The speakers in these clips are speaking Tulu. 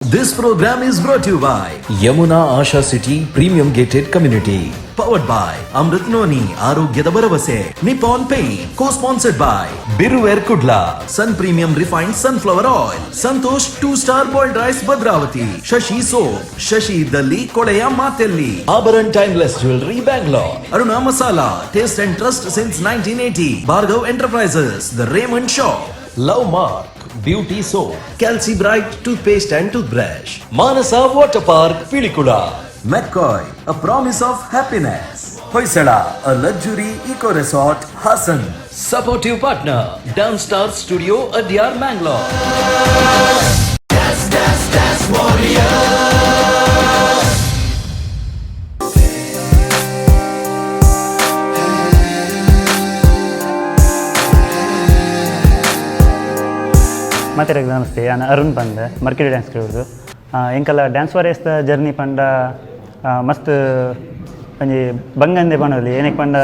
This program is brought to you by Yamuna Asha City Premium Gated Community. Powered by Amrit Noni, Arogyada Bharavase, Nippon Paint, co-sponsored by Biruver Kudla, Sun Premium Refined Sunflower Oil, Santosh 2 Star Boiled Rice Bhadravati, Shashi Soap, Shashi Dalli Koleya Matelli, Abaran Timeless Jewelry Bangalore, Aruna Masala, Taste and Trust since 1980, Bhargav Enterprises, The Raymond Shop, Love Mark, Beauty Soap, Calci Bright Toothpaste and Toothbrush, Manasa Water Park, Pilikula, McCoy, a promise of happiness, Hoysala, a luxury eco resort, Hassan, supportive partner, Downstar Studio, Adyar, Mangalore. ಮಾತೆರೆಗ್ namaste. ಯಾನ್ ಅರುಣ್ ಪಂದ್, mercury dance ಕ್ರೂರ್ದು. ಎಂಕಲ dance ವಾರಿಯರ್ಸ್ದ journey ಪಂಡ ಮಸ್ತ್ ಒಂಜಿ ಬಂಗಂದೆ ಪನೊಲಿ. ಏನಕ್ಕೆ ಪಂಡ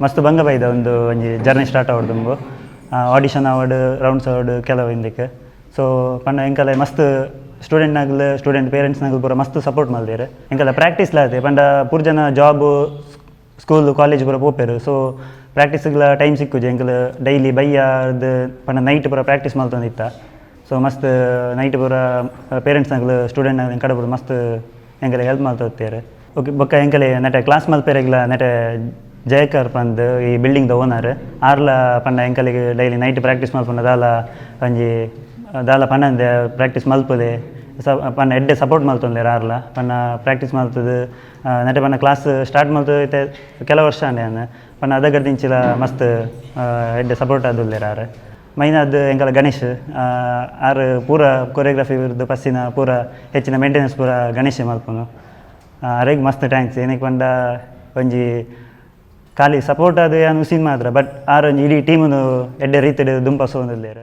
ಮಸ್ತ್ ಬಂಗ ಬೈದ ಒಂದು ಒಂಜಿ ಜರ್ನಿ ಸ್ಟಾರ್ಟ್ ಆವಡ್ ದುಂಬು, ಆಡಿಷನ್ ಆವಡ್, ರೌಂಡ್ಸ್ ಆವಡ್ ಕೆಲವು ಇಂದಕ್ಕೆ. ಸೊ ಪಂಡ ಎಂಕಲೆ ಮಸ್ತ್ ಸ್ಟೂಡೆಂಟ್ನಾಗ್ಲು, ಸ್ಟೂಡೆಂಟ್ ಪೇರೆಂಟ್ಸ್ನಾಗ್ಲು ಪೂರ ಮಸ್ತ್ ಸಪೋರ್ಟ್ ಮಲ್ದೇರು. ಎಂಕಲ ಪ್ರಾಕ್ಟೀಸ್ಲ ಆತೆ. ಪಂಡ ಪೂರ ಜನ job, school, college ಪೂರ ಪೋಪೆರು. ಸೊ ಪ್ರಾಕ್ಟೀಸ್ಗ್ಲ ಟೈಮ್ ಸಿಕ್ಕುಜಿ. ಎಂಕಲ್ ಡೈಲಿ ಬಯ್ಯಾರ್ದು ಪಂಡ ನೈಟ್ ಪೂರ ಪ್ರಾಕ್ಟೀಸ್ ಮಲ್ತೊಂದಿತ್ತ. ಸೊ ಮಸ್ತ್ ನೈಟ್ ಪೂರ ಪೇರೆಂಟ್ಸ್ನಾಗ್ಲು, ಸ್ಟೂಡೆಂಟ್ನಾಗ್ಲು ಕಡೆ ಪೂರ ಮಸ್ತ್ ಎಂಕಲೆ ಹೆಲ್ಪ್ ಮಲ್ತೊತ್ತೇರು. ಓಕೆ, ಬೊಕ್ಕ ಎಂಕಲೆ ನೆಟೆ ಕ್ಲಾಸ್ ಮಲ್ಪೆರೆಗ್ಲ ನೆಟೆ ಜಯಕರ್ ಪಂದ್, ಈ ಬಿಲ್ಡಿಂಗ್ದ ಓನರ್ ಆರ್ಲ ಪಂಡ ಎಂಕಲಿಗೆ daily night practice ಮಲ್ಪುನ ದಾಲ ಒಂಜಿ ದಾಲ ಪನಂದೆ ಪ್ರಾಕ್ಟೀಸ್ ಮಲ್ಪುದೆ ಸ ಪಂಡ ಎಡ್ಡೆ ಸಪೋರ್ಟ್ ಮಲ್ತೊಂದೇರು ಆರ್ಲ. ಪಂಡ ಪ್ರಾಕ್ಟೀಸ್ ಮಲ್ತದು ನೆಟೆ ಪಂಡ ಕ್ಲಾಸ್ ಸ್ಟಾರ್ಟ್ ಮಲ್ತದು ಇತ್ತೆ ಕೆಲವು ವರ್ಷ ಆಂಡ್ ಯಾನ್. ಪಂಡ ಅದಗರ್ದಿಂಚಿಲ ಮಸ್ತ್ ಎಡ್ಡೆ ಸಪೋರ್ಟ್ ಆದುಲ್ಲೆರ್ ಆರ್. ಮೈನಾದ್ ಎಂಕಲ ಗಣೇಶ್ ಆರ್ ಪೂರ ಕೊರಿಯೋಗ್ರಫಿ ಇರ್ದು ಪಸ್ಸಿನ ಪೂರ ಹೆಚ್ಚಿನ ಮೇಂಟೆನೆನ್ಸ್ ಪೂರ ಗಣೇಶ್ ಮಲ್ಪುನು. ಅರೆಗ್ ಮಸ್ತ್ thanks. ಏನಕ್ಕೆ ಪಂಡ ಒಂಜಿ ಖಾಲಿ ಸಪೋರ್ಟ್ ಅದು ಯಾನ್ ಉಸಿನ್ ಮಾತ್ರ, ಬಟ್ ಆರ್ ಒಂಜಿ ಇಡೀ ಟೀಮುನು ಎಡ್ಡೆ ರೀತಿಡ್ ದುಂಪಸೊಂದುಲ್ಲೆರ್.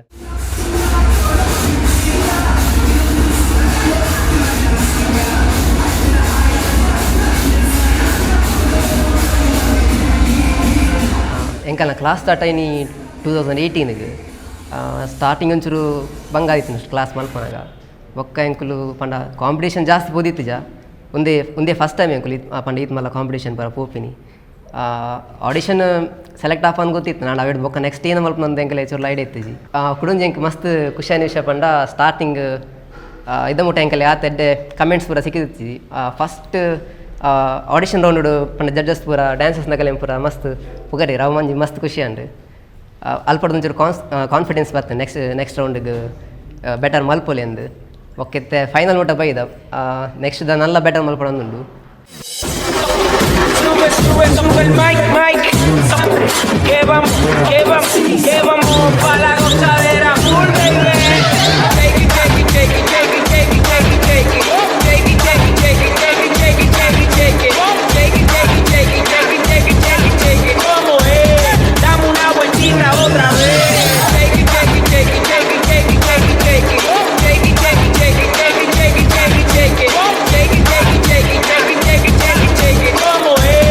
ಎಂಕಲ್ನ ಕ್ಲಾಸ್ ಸ್ಟಾರ್ಟ್ ಆಯ್ನಿ 2018ಗೆ. ಸ್ಟಾರ್ಟಿಂಗ್ ಒಂಚೂರು ಬಂಗ ಆಯ್ತು ಕ್ಲಾಸ್ ಮಲ್ಪನಾಗ. ಬೊಕ್ಕ ಎಂಕುಲು ಪಂಡ ಕಾಂಪಿಟೇಷನ್ ಜಾಸ್ತಿ ಪೋದಿತ್ತಿಜ. ಒಂದೇ ಒಂದೇ ಫಸ್ಟ್ ಟೈಮ್ ಎಂಕುಲು ಇತ್ ಪಂಡ ಈತ್ ಮಲ್ಲ ಕಾಂಪಿಟೇಷನ್ ಪರ ಪೋಪಿನಿ. ಆಡಿಷನ್ ಸೆಲೆಕ್ಟ್ ಆಫ್ ಅನ್ ಗೊತ್ತಿತ್ತು. ನಾನು ಅವೆಡ್ ಬೊಕ್ಕ ನೆಕ್ಸ್ಟ್ ಏನು ಮಲ್ಪನಂದು ಎಂಕಲೆ ಚೂರು ಐಡಿಯಾ ಇತ್ತಿಜಿ. ಕುಡೊಂಜಿ ಎಂಕ್ ಮಸ್ತ್ ಖುಷಿಯಾನ ವಿಷಯ ಪಂಡ, ಸ್ಟಾರ್ಟಿಂಗ್ ಇದ ಮುಟ್ಟ ಎಂಕಲೆ ಆತ ಎಡ್ಡೆ ಕಮೆಂಟ್ಸ್ ಪೂರ ಸಿಕ್ಕಿದಿತ್ತಿ. First audition round ಪಂಡ ಜಡ್ಜಸ್ ಪೂರ ಡ್ಯಾನ್ಸಸ್ ನಕಲೆ ಪೂರ ಮಸ್ತ್ ಪುಗರಿ ರಾವ್ ಮಂಜಿ ಮಸ್ತ್ ಖುಷಿ ಅಂಡ್ ಅಲ್ಪಡ್ದು ಒಂಚೂರು ಕಾನ್ಫಿಡೆನ್ಸ್ ಬರ್ತದೆ, ನೆಕ್ಸ್ಟ್ ನೆಕ್ಸ್ಟ್ ರೌಂಡಿಗೆ ಬೆಟರ್ ಮಲ್ಪೊಲಿ ಅಂದು. ಒಕ್ಕೆತ್ತೆ ಫೈನಲ್ ಮುಟ್ಟ ಬೈದ, next the Nalla better ಮಲ್ಪೊಡಂದುಂಡು. Sube, sube, sube el mic, mic. Que vamos, que vamos, que vamos pa' la gozadera full, baby. Shake it, shake it, shake it, shake it, shake it, shake it, shake it. Shake it, shake it, shake it, shake it, shake it, shake it, shake it. Shake it, shake it, shake it, shake it, shake it, shake it, shake it. ¿Cómo es? Dame una vueltita otra vez. Shake it, shake it, shake it, shake it, shake it, shake it, shake it. Shake it, shake it, shake it, shake it, shake it, shake it, shake it. Shake it, shake it, shake it, shake it, shake it, shake it, shake it. ¿Cómo es?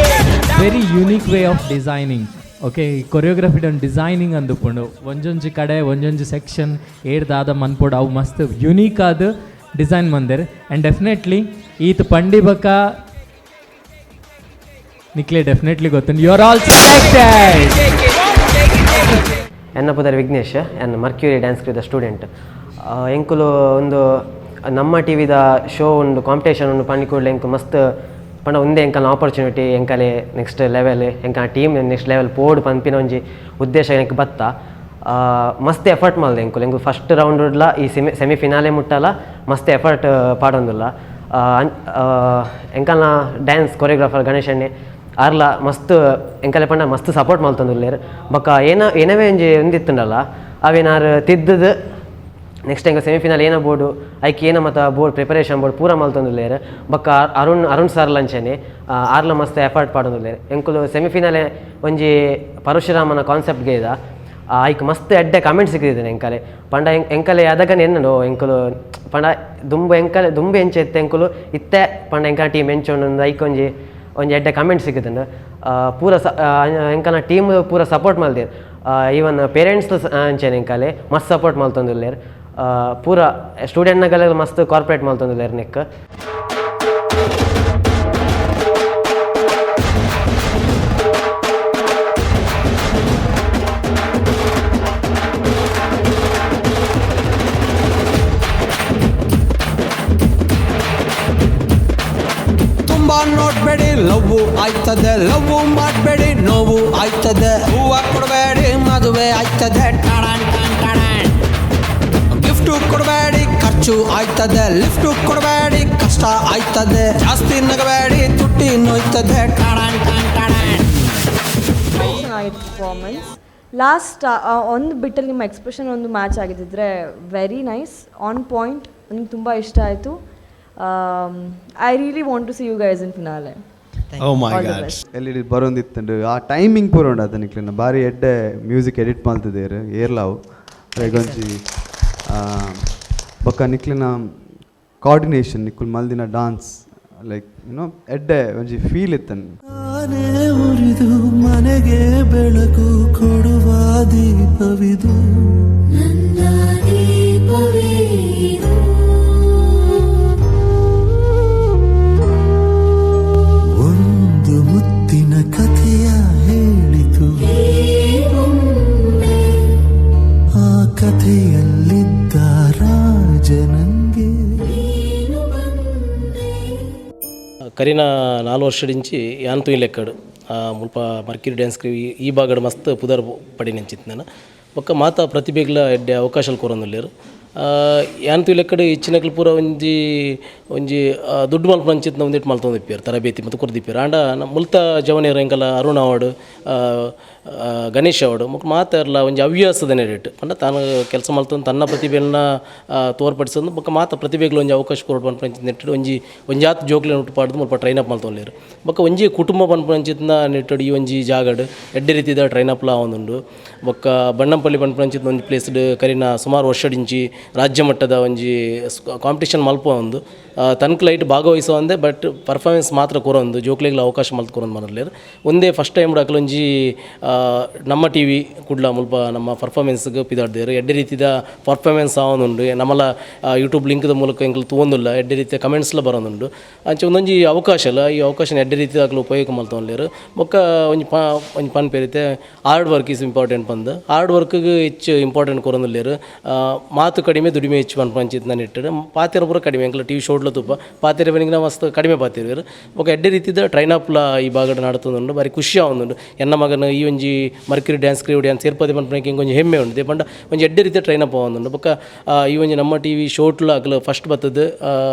Very unique way of designing, okay. Choreography and designing ಅಂದುಕೊಂಡು ಒಂಜೊಂಜಿ ಕಡೆ ಒಂಜೊಂಜಿ section ಏಡ್ದಾದ ಮನ್ಪೊಡು, ಅವು ಮಸ್ತ್ unique ಆದ design ಮಂದೆರ್. And definitely ಈತ್ ಪಂಡಿ ಬಕ ನಿಕ್ಲೆ definitely ಗೊತ್ತುಂಡು, you are all selected. ಎನ್ನ ಪುದರ್ ವಿಘ್ನೇಶ್. ಎನ್ನ ಮರ್ಕ್ಯೂರಿ ಡ್ಯಾನ್ಸ್ ಕ್ರೂದ ಸ್ಟೂಡೆಂಟ್. ಎಂಕುಲು ಒಂದು ನಮ್ಮ ಟಿ ವಿದ ಶೋ ಉಂಡು, ಕಾಂಪಿಟೇಷನ್ ಉಂಡು ಪಂಡಿ ಕೂಡಲೇ ಎಂಕು ಮಸ್ತ್ ಪಂಡ ಒಂದೇ ಎಂಕಲ್ನ ಆಪರ್ಚುನಿಟಿ, ಎಂಕಲೆ ನೆಕ್ಸ್ಟ್ ಲೆವೆಲ್, ಎಂಕಲ್ನ team next level ಪೋಡು ಪನ್ಪಿನ ಒಂಜಿ ಉದ್ದೇಶ ಎಂಕ್ ಬತ್ತ. ಮಸ್ತ್ ಎಫರ್ಟ್ ಮಲ್ದೆ ಎಂಕುಲು. ಎಂಕುಲು ಫಸ್ಟ್ ರೌಂಡ್ ಉಡ್ಲ ಈ ಸೆಮಿ ಸೆಮಿಫಿನಾಲೆ ಮುಟ್ಟಲ ಮಸ್ತ್ ಎಫರ್ಟ್ ಪಾಡೊಂದುಲ್ಲ. ಎಂಕಲ್ನ ಡ್ಯಾನ್ಸ್ ಕೊರಿಯೋಗ್ರಾಫರ್ ಗಣೇಶ್ ಅಣ್ಣೆ ಆರ್ಲ ಮಸ್ತ್ ಎಂಕಲೆ ಪಂಡ ಮಸ್ತ್ ಸಪೋರ್ಟ್ ಮಲ್ತೊಂದುಲ್ಲೆರ್. ಬೊಕ್ಕ ಏನ ಏನವೇ ಒಂಜಿ ಒಂದಿತ್ತುಂಡಲ್ಲ, ಅವೇನಾರು ತಿದ್ದದು ನೆಕ್ಸ್ಟ್ ಎಂಕ ಸೆಮಿಫಿನಲ್ ಏನ ಬೋರ್ಡು, ಐಕ್ ಏನ ಮತ board preparation board ಪೂರ ಮಲ್ತೊಂದುಲ್ಲೆರ್. ಬೊಕ್ಕ ಅರುಣ್ ಅರುಣ್ ಸರ್ ಲಂಚನೆ ಆರ್ಲ ಮಸ್ತ್ ಎಫರ್ಟ್ ಪಾಡೊಂದುಲ್ಲೆರ್. ಎಂಕುಲು ಸೆಮಿಫಿನಲ್ ಒಂಜಿ ಪರಶುರಾಮನ ಕಾನ್ಸೆಪ್ಟ್ಗೆ ಇದ ಐಕ್ ಮಸ್ತ್ ಎಡ್ಡೆ ಕಮೆಂಟ್ ಸಿಕ್ಕಿದೆ ಎಂಕಲೆ. ಪಂಡ ಎಂಕಲೆ ಅದಗನೆ ಎನ್ನಡು ಎಂಕುಲು ಪಂಡ ದುಂಬು ಎಂಕಲೆ ದುಂಬು ಎಂಚ ಇತ್ತೆ, ಎಂಕುಲು ಇತ್ತೆ ಪಂಡ ಎಂಕಲ ಟೀಮ್ ಎಂಚ ಐಕ್ ಒಂಜಿ ಒಂಜಿ ಎಡ್ಡೆ ಕಮೆಂಟ್ ಸಿಕ್ಕುದುಂಡು. ಪೂರ ಸ ಎಂಕಲ್ನ ಟೀಮ್ ಪೂರ ಸಪೋರ್ಟ್ ಮಲ್ದೆರ್. ಈವನ್ ಪೇರೆಂಟ್ಸ್ ಅಂಚನೆ ಎಂಕಲೆ ಮಸ್ತ್ ಸಪೋರ್ಟ್ ಮಲ್ತೊಂದುಲ್ಲೆರ್. ಪೂರ ಸ್ಟೂಡೆಂಟ್ನಗಲ ಮಸ್ತ್ ಕಾರ್ಪೊರೇಟ್ ಮಲ್ತೊಂದುಲ್ಲೆರ್ ನೆಕ್. ತುಂಬಾ ನೋಡ್ಬೇಡಿ, ಲವ್ವು ಆಯ್ತದೆ. ಲವ್ವು ಮಾಡಬೇಡಿ, ನೋವು ಆಯ್ತದೆ. ಹೂವ ಕೊಡಬೇಡಿ, ಮದುವೆ ಆಯ್ತದೆ. ಟಾಡಾನ್ ಟಾನ್ ಟಾಡಾನ್. ಗಿಫ್ಟು ಕೊಡಬೇಡಿ, ಖರ್ಚು ಆಯ್ತದೆ. ಲಿಫ್ಟು ಕೊಡಬೇಡಿ, ಕಷ್ಟ ಆಯ್ತದೆ. ಜಾಸ್ತಿ ನಗಬೇಡಿ, ತುಟ್ಟಿ ನೋಯ್ತದೆ. ಟಾಡಾನ್ ಟಾನ್ ಟಾಡಾನ್. ಚೆನ್ನಾಗಿತ್ತು ಪರ್ಫಾರ್ಮೆನ್ಸ್. ಲಾಸ್ಟ್ ಒಂದು ಬಿಟ್ಟಲ್ಲಿ ನಿಮ್ಮ ಎಕ್ಸ್ಪ್ರೆಷನ್ ಒಂದು match ಆಗಿದ್ದಿದ್ರೆ very nice, on point. ನನಗೆ ತುಂಬ ಇಷ್ಟ ಆಯಿತು. I really want to see you guys in finale. Oh my All the God. Best. ಎಲ್ಲಿ ಬರೋಂದಿತ್ತಂಡು ಆ ಟೈಮಿಂಗ್ ಪೂರ ಉಂಡು ಅದ ನಿಕ್ಲೆನ ಬಾರಿ ಎಡ್ಡೆ ಮ್ಯೂಸಿಕ್ ಎಡಿಟ್ ಮಲ್ತಿದ್ದೇರು ಏರ್ಲಾವು ಒಂಜಿ ಬೊಕ್ಕ ನಿಕ್ಲೆನ ಕೋಆರ್ಡಿನೇಷನ್, ನಿಕ್ಕುಲ್ ಮಲ್ದಿನ dance like you know ಎಡ್ಡೆ ಒಂಜಿ ಫೀಲ್ ಇತ್ತನ್. ಉರಿದು ಮನೆಗೆ ಬೆಳಕು ಕೊಡುವ ದೀಪವಿದು. ಒಂದು ಮುತ್ತಿನ ಕಥೆಯ ಹೇಳಿತು, ಆ ಕಥೆಯಲ್ಲಿದ್ದ ರಾಜನಂಗೆ. ಕರಿನ 4 ವರ್ಷದಿಂಚಿ ಯಾನ್ ತೂಯಿ ಲೆಕ್ಕಡು ಮುಲ್ಪ ಮರ್ಕ್ಯೂರಿ ಡ್ಯಾನ್ಸ್ ಕ್ರೂ ಈ ಭಾಗಡ್ ಮಸ್ತ್ ಪುದರ್ ಪಡಿನಂಚಿತ್ತು ನಾನು. ಬೊಕ್ಕ ಮಾತ ಪ್ರತಿಭೆಗ್ಲ ಎಡ್ಡೆ ಅವಕಾಶ ಕೊರೊಂದುಲ್ಲೆರ್. ಯಾನ್ ತೂಯಿ ಲೆಕ್ಕಡ್ ಇಚ್ಚಿನಕ್ಲು ಪೂರ ಒಂಜಿ ಒಂಜಿ ದುಡ್ಡು ಮಲ್ಪುನಂಚಿತ್ತಿನ ಒಂದಿಟ್ಟು ಮಲ್ತೊಂದಿಪ್ಪೆರ್, ತರಬೇತಿ ಮತ್ತು ಕೊರ್ದಿಪ್ಪೆರ್. ಆಂಡ ಮುಲ್ತ ಜವನೆರ್ ಎಂಕಲ ಅರುಣ್ ಆವಡ್, ಗಣೇಶ್ ಆವಡ್, ಮೊಕ್ಲು ಮಾತೆರ್ಲ ಒಂಜಿ ಹವ್ಯಾಸದ ನೆಲೆಟ್ ಪಂಡ ತಾನು ಕೆಲಸ ಮಲ್ತೊಂದು ತನ್ನ ಪ್ರತಿಭೆಯನ್ನ ತೋರ್ಪಡಿಸೊಂದು ಬೊಕ್ಕ ಮಾತ ಪ್ರತಿಭೆಗ್ಲ ಒಂಜಿ ಅವಕಾಶ ಕೊರೊಡು ಪನ್ಪುನಂಚಿನ ನೆಟ್ಟುಡು ಒಂಜಿ ಒಂಜಾತ್ ಜೋಕ್ಲೆನ್ ಒಟ್ಟು ಪಾಡ್ದು ಮುಲ್ಪ ಟ್ರೈನ್ ಅಪ್ ಮಲ್ತೊಂದುಲ್ಲೆರ್. ಬೊಕ್ಕ ಒಂಜಿ ಕುಟುಂಬ ಪನ್ಪುನಂಚಿತ್ತಿನ ನೆಟ್ಟುಡು ಈ ಒಂಜಿ ಜಾಗಡ್ ಎಡ್ಡೆ ರೀತಿದ ಟ್ರೈನ್ ಅಪ್ಲ ಆವೊಂದುಂಡು. ಬೊಕ್ಕ ಬಣ್ಣಂಪಳ್ಳಿ ಪನ್ಪುನಂಚಿತ್ತಿನ ಒಂಜಿ ಪ್ಲೇಸ್ಡ್ ಕರಿನ ಸುಮಾರು ವರ್ಷದಿಂಚಿ ರಾಜ್ಯ ಮಟ್ಟದ ಒಂಜಿ ಕಾಂಪಿಟೇಷನ್ ಮಲ್ಪೊಂದು ತನ್ಕ್ ಲೈಟ್ ಭಾಗವಹಿಸುವಂದೆ ಬಟ್ ಪರ್ಫಾರ್ಮೆನ್ಸ್ ಮಾತ್ರ ಕೊರೊಂದು ಜೋಕ್ಲೆಗ್ಲ ಅವಕಾಶ ಮಲ್ತ್ ಕೊರೊಂದು ಮನರ್ಲೆರ್. ಒಂದೇ ಫಸ್ಟ್ ಟೈಮ್ ಅಕಲೊಂಜಿ ನಮ್ಮ ಟಿ ವಿ ಕುಡ್ಲ ಮುಲ್ಪ ನಮ್ಮ ಪರ್ಫಾರ್ಮೆನ್ಸ್ಗ್ ಪಿದಾಡ್ದೇರ್. ಎಡ್ಡೆ ರೀತಿದ ಪರ್ಫಾರ್ಮೆನ್ಸ್ ಆವೊಂದುಂಡು. ನಮ್ಮಲ ಯೂಟ್ಯೂಬ್ ಲಿಂಕ್ದ ಮೂಲಕ ಎಂಕುಲು ತೂವೊಂದುಲ್ಲ, ಎಡ್ಡೆ ರೀತಿಯ ಕಮೆಂಟ್ಸ್ಲ ಬರೋದುಂಡು. ಅಂಚ ಒಂದೊಂಜಿ ಅವಕಾಶ ಅಲ್ಲ, ಈ ಅವಕಾಶನ ಎಡ್ಡೆ ರೀತಿದ ಅಕುಲು ಉಪಯೋಗ ಮಲ್ತೊಂದುಲ್ಲೆರ್. ಬೊಕ್ಕ ಒಂಜಿ ಒಂಜಿ ಪನ್ಪೆರ್ hard work is important ಪಂದ್. ಹಾರ್ಡ್ ವರ್ಕ್ಗ್ ಹೆಚ್ಚು ಇಂಪಾರ್ಟೆಂಟ್ ಕೊರೊಂದುಲ್ಲೆರ್. ಮಾತು ಕಡಿಮೆ ದುಡಿಮೆ ಹೆಚ್ಚು ಪನ್ಪಂಚಿತ್ತಿನ ನಿಟ್ಟುಡು ಪಾತೆರ ಪೂರ ಕಡಿಮೆ. ಎಂಕುಲು ಟಿ ವಿ ಶೋಡ್ಲ ತೂಪ ಪಾತೆರ ಪನಿಗಿನ ಮಸ್ತ್ ಕಡಿಮೆ ಪಾತೆರುವೆರ್. ಬೊಕ್ಕ ಎಡ್ಡೆ ರೀತಿದ ಟ್ರೈನ್ ಅಪ್ಲ ಈ ಭಾಗಡ್ ನಡತೊಂದುಂಡು. ಬಾರಿ ಖುಷಿ ಆವೊಂದುಂಡು. ಎನ್ನ ಮಗನ ಈ ಒಂಜಿ ಮರ್ಕ್ಯೂರಿ ಡ್ಯಾನ್ಸ್ ಕ್ರೂ ಡ್ಯಾನ್ಸ್ ಸೇರ್ಪದೆ ಪನ್ಪುನಕ್ಕೆ ಒಂಜಿ ಹೆಮ್ಮೆ ಉಂಡು. ದಾಯೆ ಪಂಡ ಒಂಜಿ ಎಡ್ಡೆ ರೀತಿಯ ಟ್ರೈನ್ ಅಪ್ ಆವೊಂದುಂಡು. ಬೊಕ್ಕ ಈ ಒಂಜಿ ನಮ್ಮ ಟಿ ವಿ ಶೋಟ್ಲ ಅಕುಲು ಫಸ್ಟ್ ಬತ್ತದು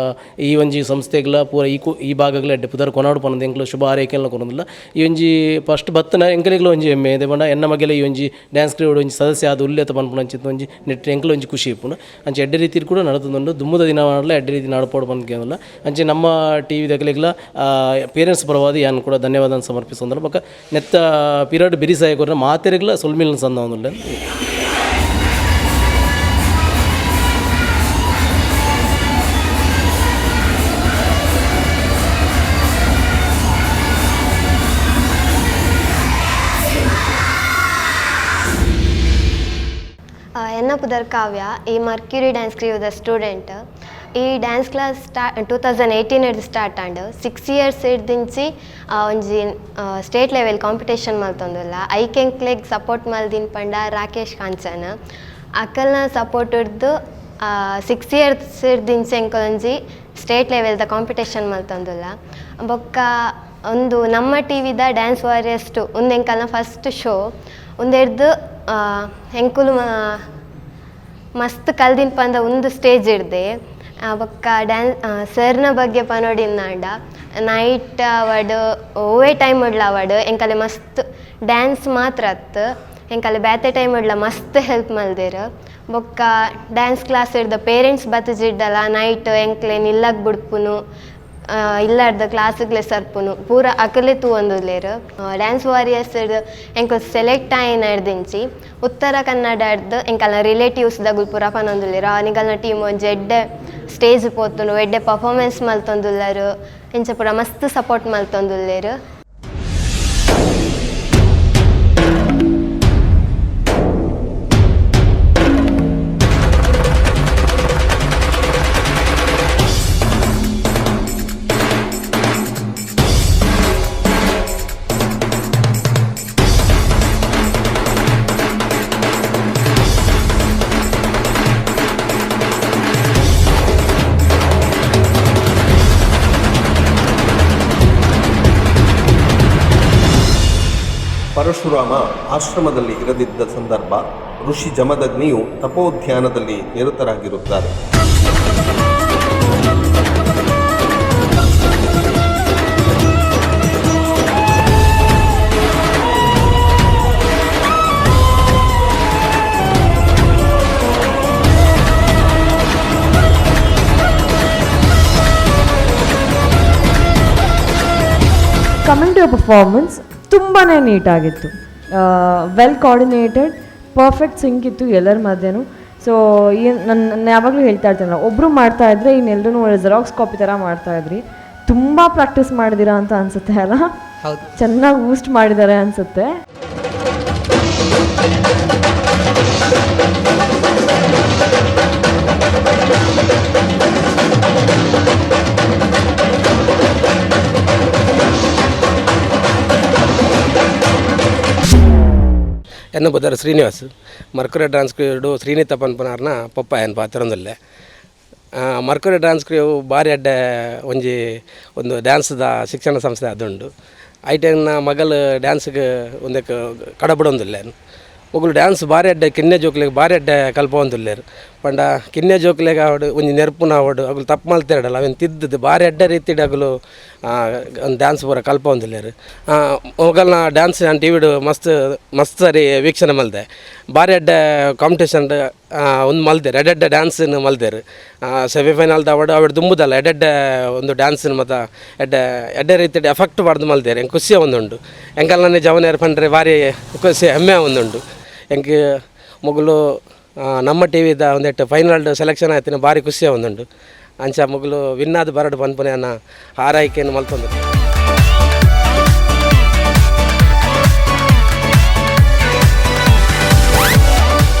ಈ ಒಂಜಿ ಸಂಸ್ಥೆಗ್ಲ ಪೂರ ಈ ಈ ಭಾಗಗ್ಲ ಎಡ್ಡೆ ಪುದರ್ ಕೊನಾಡು ಪನೊಂದು ಎಂಕುಲು ಶುಭ ಹಾರೈಕೆಲ ಕೊರೊಂದುಲ್ಲ. ಈ ಒಂಜಿ ಫಸ್ಟ್ ಬತ್ತನ ಎಂಕಲೆಗ್ಲ ಒಂಜಿ ಹೆಮ್ಮೆ. ದಾಯೆ ಪಂಡ ಎನ್ನ ಮಗೆಲ ಈ ಒಂಜಿ ಡ್ಯಾನ್ಸ್ ಕ್ರೂ ಒಂಜಿ ಸದಸ್ಯ ಆದ್ ಉಲ್ಲೆತ ಪನ್ಪುನಂಚಿತ್ತಿನ ಒಂಜಿ ನೆಟ್ ಎಂಕುಲು ಒಂಜಿ ಖುಷಿ ಇಪ್ಪುಂಡು. ಅಂಚ ಎಡ್ಡೆ ರೀತಿಡ್ ಕೂಡ ನಡತೊಂದುಂಡು. ದುಂಬುದ ದಿನಮಾನಡ್ಲ ಎಡ್ಡೆ ರೀತಿ ನಡಪೊಡು ಪಂದ್. ಅಂಚೆ ನಮ್ಮ ಟಿ ವಿ ದಕಲೆಗ್ಲ ಪೇರೆಂಟ್ಸ್ ಪರವಾದ್ ಯಾನ್ ಕೂಡ ಧನ್ಯವಾದ ಸಮರ್ಪಿಸೊಂದುಲ್ಲ. ಬೊಕ್ಕ ನೆತ್ತ ಪೀರಿಯಡ್ ಬಿರಿಸಾಯ ಕೊರ್ನ ಮಾತೆರೆಗ್ಲ ಸೊಲ್ಮೆಲೆನ್ ಸಂದಾವೊಂದುಲ್ಲೆ. ಎನ್ನ ಪುದರ್ ಕಾವ್ಯ, ಈ ಮರ್ಕ್ಯೂರಿ ಡ್ಯಾನ್ಸ್ ಕ್ರಿಯೋದ ಸ್ಟೂಡೆಂಟ್. ಈ ಡ್ಯಾನ್ಸ್ ಕ್ಲಾಸ್ 2018 ಹಿಡ್ದು ಸ್ಟಾರ್ಟ್ ಆಂಡ್. 6 ಇಯರ್ಸ್ ಹಿಡ್ದಿಂಚಿ ಒಂಜಿ state level competition ಮಲ್ತೊಂದುಲ್ಲ. ಐಕೆಂಕ್ಲೆಗ್ support ಮಲ್ದಿನ ಪಂಡ ರಾಕೇಶ್ ಕಾಂಚನ್ ಅಕಲ್ನ ಸಪೋರ್ಟ್ ಹಿಡ್ದು 6 ಇಯರ್ಸ್ ಹಿಡ್ದಿಂಚಿ ಎಂಕಲೊಂಜಿ ಸ್ಟೇಟ್ ಲೆವೆಲ್ದ ಕಾಂಪಿಟೇಷನ್ ಮಲ್ತೊಂದುಲ್ಲ. ಬೊಕ್ಕ ಒಂದು ನಮ್ಮ ಟಿ ವಿದ ಡ್ಯಾನ್ಸ್ ವಾರಿಯರ್ಸ್ 2 ಉಂದು ಎಂಕಲ್ನ ಫಸ್ಟ್ ಶೋ. ಉಂದೆಡ್ದು ಎಂಕುಲು ಮಸ್ತ್ ಕಲ್ದಿನ ಪಂದ ಒಂದು ಸ್ಟೇಜ್ ಹಿಡ್ದೆ. ಬೊಕ್ಕ ಡ್ಯಾನ್ಸ್ ಸರ್ನ ಬಗ್ಗೆ ಪನೊಡಿಂದಾಂಡ ನೈಟ್ ಆವಡ್ ಒವ್ವೇ ಟೈಮ್ ಉಡ್ಲ ಆವಡ್ ಎಂಕಲೆ ಮಸ್ತ್ ಡ್ಯಾನ್ಸ್ ಮಾತ್ರ ಅತ್ತು ಎಂಕಲೆ ಬೇತೆ ಟೈಮ್ ಉಡ್ಲ ಮಸ್ತ್ ಹೆಲ್ಪ್ ಮಲ್ದೆರ್. ಬೊಕ್ಕ ಡ್ಯಾನ್ಸ್ ಕ್ಲಾಸ್ ಹಿಡ್ದ ಪೇರೆಂಟ್ಸ್ ಬತ್ತಜಿಡ್ಡಲ ನೈಟ್ ಎಂಕ್ಲೆನ್ ಇಲ್ಲಗ್ ಬುಡ್ಪುನು, ಇಲ್ಲಾರ್ದ ಕ್ಲಾಸ್ಗ್ಲೆ ಸರ್ಪುನು ಪೂರ ಅಕಲೆ ತೂವೊಂದುಲ್ಲೆರ್. ಡ್ಯಾನ್ಸ್ ವಾರಿಯರ್ಸ್ ಎಂಕುಲು ಸೆಲೆಕ್ಟ್ ಆಯಿನ ಹಿಡ್ದಿಂಚಿ ಉತ್ತರ ಕನ್ನಡ ಹಿಡ್ದು ಎಂಕಲ್ನ ರಿಲೇಟಿವ್ಸ್ ದಗುಲ್ ಪೂರ ಪನೊಂದುಲ್ಲೆರ್, ನಿಗಲ್ನ ಟೀಮ್ ಒಂಜಿ ಎಡ್ಡೆ ಸ್ಟೇಜ್ ಪೋತುಂಡು, ಎಡ್ಡೆ ಪರ್ಫಾರ್ಮೆನ್ಸ್ ಮಲ್ತೊಂದುಲ್ಲೆರ್, ಇಂಚ ಪೂರ ಮಸ್ತ್ ಸಪೋರ್ಟ್ ಮಲ್ತೊಂದುಲ್ಲೆರ್. Parashurama ಆಶ್ರಮದಲ್ಲಿ ಇರದಿದ್ದ ಸಂದರ್ಭ ಋಷಿ ಜಮದಗ್ನಿಯು ತಪೋಧ್ಯಾನದಲ್ಲಿ ನಿರತರಾಗಿರುತ್ತಾರೆ. Coming to performance, ತುಂಬಾ ನೀಟಾಗಿತ್ತು. Well coordinated, perfect sync ಇತ್ತು ಎಲ್ಲರ ಮಧ್ಯೆನೂ. ಸೊ ಏನು ನಾನು ಯಾವಾಗಲೂ ಹೇಳ್ತಾ ಇರ್ತೀನಲ್ಲ, ಒಬ್ಬರು ಮಾಡ್ತಾಯಿದ್ರೆ ಇನ್ನೆಲ್ಲರೂ ಜೆರಾಕ್ಸ್ ಕಾಪಿ ಥರ ಮಾಡ್ತಾಯಿದ್ರಿ. ತುಂಬ ಪ್ರಾಕ್ಟೀಸ್ ಮಾಡಿದ್ದೀರಾ ಅಂತ ಅನಿಸುತ್ತೆ ಅಲ್ಲ? ಹೌದು. ಚೆನ್ನಾಗಿ ಬೂಸ್ಟ್ ಮಾಡಿದ್ದಾರೆ ಅನಿಸುತ್ತೆ. ಎನ್ನ ಬುಧರ ಶ್ರೀನಿವಾಸ್, ಮರ್ಕುರಿ ಡ್ಯಾನ್ಸ್ ಕ್ರೀಡು ಶ್ರೀನಿತ ಪನ್ಪನಾರ್ನ ಪಪ್ಪ ಏನು ಪಾತ್ರೊಂದಲ್ಲೆ. ಮರ್ಕುರಿ ಡ್ಯಾನ್ಸ್ ಕ್ರಿಯು ಬಾರಿ ಅಡ್ಡೆ ಒಂಜಿ ಒಂದು ಡ್ಯಾನ್ಸ್ದ ಶಿಕ್ಷಣ ಸಂಸ್ಥೆ ಅದುಂಡು. ಐಟೆನ್ನ ಮಗಲ್ ಡ್ಯಾನ್ಸ್ಗೆ ಒಂದಕ್ಕೆ ಕಡಬಡೊಂದುಲ್ಲೆ. ಮೊಗಲು ಡ್ಯಾನ್ಸ್ ಬಾರಿ ಅಡ್ಡೆ ಕಿನ್ನೆ ಜೋಕ್ಲೆಗ್ ಬಾರಿ ಅಡ್ಡೆ ಕಲ್ಪೊಂದುಲ್ಲೆರ್. ಪಂಡ ಕಿನ್ನೆ ಜೋಕ್ಲೆಗ್ ಆವಡ್ ಒಂಜಿ ನೆರ್ಪುನ ಆವಡ್ ಅಗುಲು ತಪ್ಪು ಮಲ್ತೆರಡಲ್ಲ ಅವೆನ್ ತಿದ್ದುದು ಬಾರಿ ಅಡ್ಡೆ ರೀತಿಡ್ ಅಗುಲು ಡ್ಯಾನ್ಸ್ ಪೂರ ಕಲ್ಪೊಂದುಲ್ಲೆರ್. ಮೊಗಲ್ನ ಡ್ಯಾನ್ಸ್ ಯಾನ್ ಟಿವಿಡ್ ಮಸ್ತ್ ಮಸ್ತ್ ಸರಿ ವೀಕ್ಷಣೆ ಮಲ್ದೆ. ಬಾರಿ ಅಡ್ಡೆ ಕಾಂಪಿಟೇಷನ್ ಒಂದು ಮಲ್ದೆರ್, ಎಡ್ಡೆಡ್ಡೆ ಡ್ಯಾನ್ಸ್ನ್ ಮಲ್ದೆರ್. ಸೆಮಿಫೈನಲ್ ಆವಡ್ ಅವೆಡ್ ದುಂಬುದಲ್ಲ ಎಡ್ಡೆಡ್ಡೆ ಒಂದು ಡ್ಯಾನ್ಸ್ನ್ ಮತ ಎಡ್ಡೆ ಎಡ್ಡೆ ರೀತಿಡ್ ಎಫೆಕ್ಟ್ ಪಾಡ್ದು ಮಲ್ದೆರ್. ಎಂಕ್ ಖುಷಿ ಆವೊಂದುಂಡು. ಎಂಕಲ್ನ ಜವನೆರ್ ಪಂಡ್ರೆ ಬಾರಿ ಖುಷಿ ಹೆಮ್ಮೆ ಆವೊಂದುಂಡು. ಎಂಕ್ ಮೊಗಲು ನಮ್ಮ ಟಿ ವಿದ ಒಂದೆಟ್ಟು ಫೈನಲ್ ಸೆಲೆಕ್ಷನ್ ಆಯ್ತಿನ ಬಾರಿ ಖುಷಿ ಆವೊಂದುಂಡು. ಅಂಚ ಮೊಗಲು ವಿನ್ ಆದ್ ಬರಡ್ ಪನ್ಪುನೆ ಅನ್ನ ಹಾರೈಕೆನ್ ಮಲ್ತೊಂದು.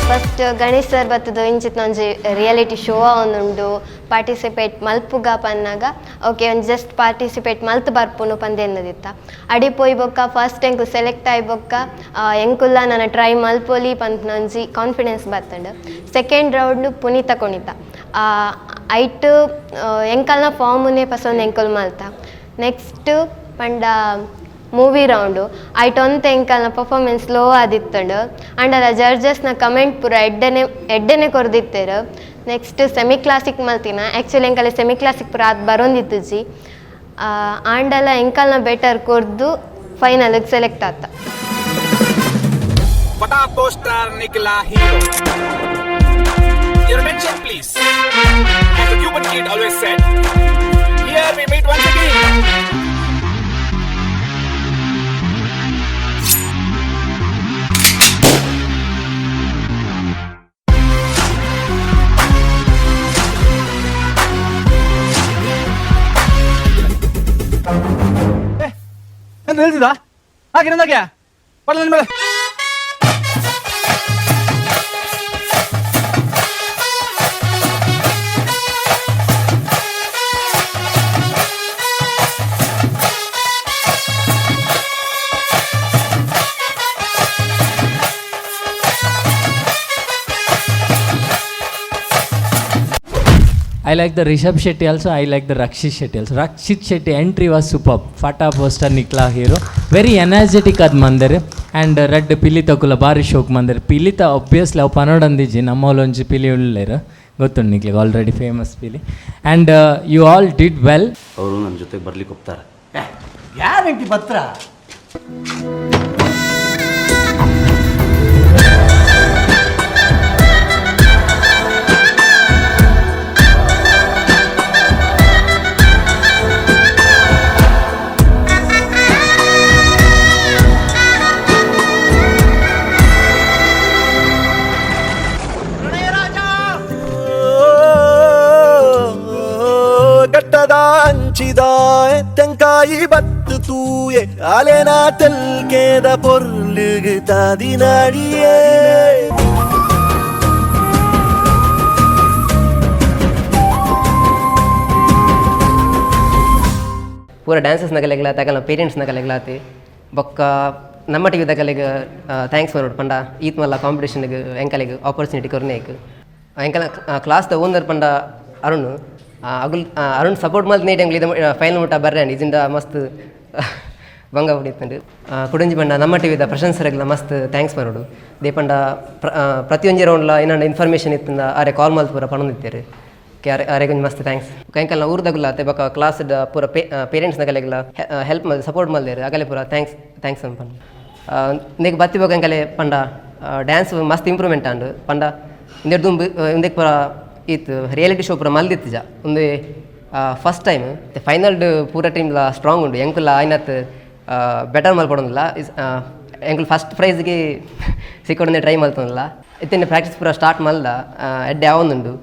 ಫಸ್ಟ್ ಗಣೇಶ್ ಸರ್ ಬತ್ತದು ಇಂಚಿತ್ ಒಂಜಿ ರಿಯಾಲಿಟಿ ಶೋ ಒಂದುಂಡು, ಪಾರ್ಟಿಸಿಪೇಟ್ ಮಲ್ಪುಗ ಪನ್ನಾಗ ಓಕೆ ಒಂದು ಜಸ್ಟ್ ಪಾರ್ಟಿಸಿಪೇಟ್ ಮಲ್ತ್ ಬರ್ಪುನು ಪಂದೆನ್ನದಿತ್ತ. ಅಡಿ ಪೋಯ್ ಬೊಕ್ಕ ಫಸ್ಟ್ ಎಂಕು ಸೆಲೆಕ್ಟ್ ಆಯ್ ಬೊಕ್ಕ ಎಂಕುಲ್ಲ ನನ್ನ ಟ್ರೈ ಮಲ್ಪೊಲಿ ಪನ್ಪುನ ಒಂಜಿ ಕಾನ್ಫಿಡೆನ್ಸ್ ಬತ್ತಂಡು. ಸೆಕೆಂಡ್ ರೌಂಡ್ ಪುನೀತ ಕುಣಿತ ಐಟ್ ಎಂಕಲ್ನ ಫಾರ್ಮುನೇ ಪಸೊಂದು ಎಂಕುಲ್ ಮಲ್ತ. ನೆಕ್ಸ್ಟ್ ಪಂಡ ಮೂವಿ ರೌಂಡು ಐಟ್ ಒಂತೆ ಎಂಕಲ್ನ ಪರ್ಫಾರ್ಮೆನ್ಸ್ ಸ್ಲೋ ಆದಿತ್ತಂಡು. ಅಂಡಲ ಜಡ್ಜಸ್ನ ಕಮೆಂಟ್ ಪೂರ ಎಡ್ಡೆನೆ ಎಡ್ಡೆನೆ ಕೊರ್ದಿತ್ತೆರ್. Next semi classic ಮಲ್ತಿನ. Actually ಎಂಕಲೆ semi classic ಪೂರ ಆತ್ ಬರೊಂದಿತ್ತುಜಿ. ಆಂಡಲ ಎಂಕಲ್ನ ಬೆಟರ್ ಕೊರ್ದು ಫೈನಲ್ಗೆ ಸೆಲೆಕ್ಟ್ ಆತ. फटा पोस्टर निकला hero. Your attention please. As the Cuban kid always said, here we meet once again. ಎಂತ ನಿಲ್ಸಿದ ಹಾಗೆ ನಂದಾಗೆ ಪಡ ಮೇಲೆ. I like the Rishabh Shetty also, I like the Rakshit Shetty also. Rakshit Shetty entry was superb. Fata poster Nikla hero. Very energetic ad mandare. And red Pilita kula bari shok mandare. Pilita obviously ಅವು ಪನೋಡಂದಿಜ್ಜಿ ನಮ್ಮೋಲೊಂಜಿ ಪಿಲಿ ಉಳ್ಳೇರು ಗೊತ್ತುಂಟು ನಿಕ್ಲಿಗೆ already famous Pili. And you all did well. ಅವರು ನನ್ನ ಜೊತೆಗೆ ಬರ್ಲಿಕ್ಕೆ ಒಪ್ತಾರೆ. ಗ್ಯಾರಂಟಿ ಪತ್ರ. ಗಟ್ಟದ ಅಂಚಿದಾಯ ತೆಂಕಾಯಿ ಬತ್ತು ತೂಯೆ ಅಲೆನ ತೆಲ್ಕೇದ ಪೊರ್ಲುಗು ತಾದಿನಾಡಿಯೇ. ಪೂರ ಡ್ಯಾನ್ಸಸ್ ನಗಲೆಗ್ಲ ತಗಲ ಪೇರೆಂಟ್ಸ್ ನಗಲೆಗ್ಲಾತಿ ಬೊಕ್ಕ ನಮ್ಮ ಟಿವಿ ದಗಲೆಗ್ thanks ಮಾಡೋಡು ಪಂಡ ಈತ್ ಮಲ್ಲ ಕಾಂಪಿಟೇಷನ್ಗೆ ಎಂಕಲೆಗ್ ಆಪರ್ಚುನಿಟಿ ಕೊರ್ನೇಕ್. ಎಂಕಲ class the owner ಪಂಡ ಅರುಣ್ ಅಗುಲ್ ಅರುಣ್ ಸಪೋರ್ಟ್ ಮಲ್ತ್ ನೇಟ್ ಎಂಕ್ಲು ಇದು ಫೈನಲ್ ಮುಟ್ಟ ಬರ್ರೆ ಇದಿಂದ ಮಸ್ತ್ ಬಂಗ ಹೊಡಿತಂಡು. ಕುಡಂಜಿ ಪಂಡ ನಮ್ಮ ಟಿವಿದ ಪ್ರಶಂಸರೆಗ್ಲ ಮಸ್ತ್ thanks ಮರೋಡು. ದೇಪಂಡ ಪ್ರತಿಯೊಂಜಿ ರೌಂಡ್ಲ ಏನಾಂಡ ಇನ್ಫಾರ್ಮೇಷನ್ ಇತ್ತಿಂದ ಆರೆ ಕಾಲ್ ಮಲ್ತ್ ಪೂರ ಪಣೊಂದಿತ್ತೇರು. ಆರೆ ಆರೆಗೊಂಜಿ ಮಸ್ತ್ thanks. ಎಂಕಲ್ನ ಊರ್ದಗುಲ ಅತ್ತೆ ಬೊಕ ಕ್ಲಾಸ್ ಪೂರ ಪೇರೆಂಟ್ಸ್ ನಗಲೆಗ್ಲ ಹೆಲ್ಪ್ ಮಲ್ ಸಪೋರ್ಟ್ ಮಲ್ದೇರು, ಅಗಲೆ ಪೂರ thanks thanks ಪಂಡ. ಇಂದೆಕ್ ಬತ್ತಿ ಬೊಕ ಎಂಕಲೆ ಪಂಡ ಡ್ಯಾನ್ಸ್ ಮಸ್ತ್ ಇಂಪ್ರೂವ್ಮೆಂಟ್ ಆಂಡ್. ಪಂಡ ಇಂದೆಡ್ ದುಂಬು ಇಂದೆಕ್ ಪೂರ ಇತ್ತು ರಿಯಾಲಿಟಿ ಶೋ ಪೂರ ಮಲ್ದಿತ್ತಿಜ, ಉಂದು first time. Final ಪೂರ ಟೀಮ್ಲ ಸ್ಟ್ರಾಂಗ್ ಉಂಡು, ಎಂಕುಲ ಆಯ್ನತ್ ಬೆಟರ್ ಮಲ್ಪಡೊಂದಿಲ್ಲ. ಎಂಕುಲು ಫಸ್ಟ್ ಪ್ರೈಸ್ಗೆ ಸಿಕ್ಕೊಡೊಂದೇ ಟ್ರೈ ಮಲ್ತೊಂದಿಲ್ಲ. ಇತ್ತಿನ ಪ್ರಾಕ್ಟೀಸ್ ಪೂರ ಸ್ಟಾರ್ಟ್ ಮಲ್ದ ಎಡ್ಡೆ ಆವೊಂದುಂಡು.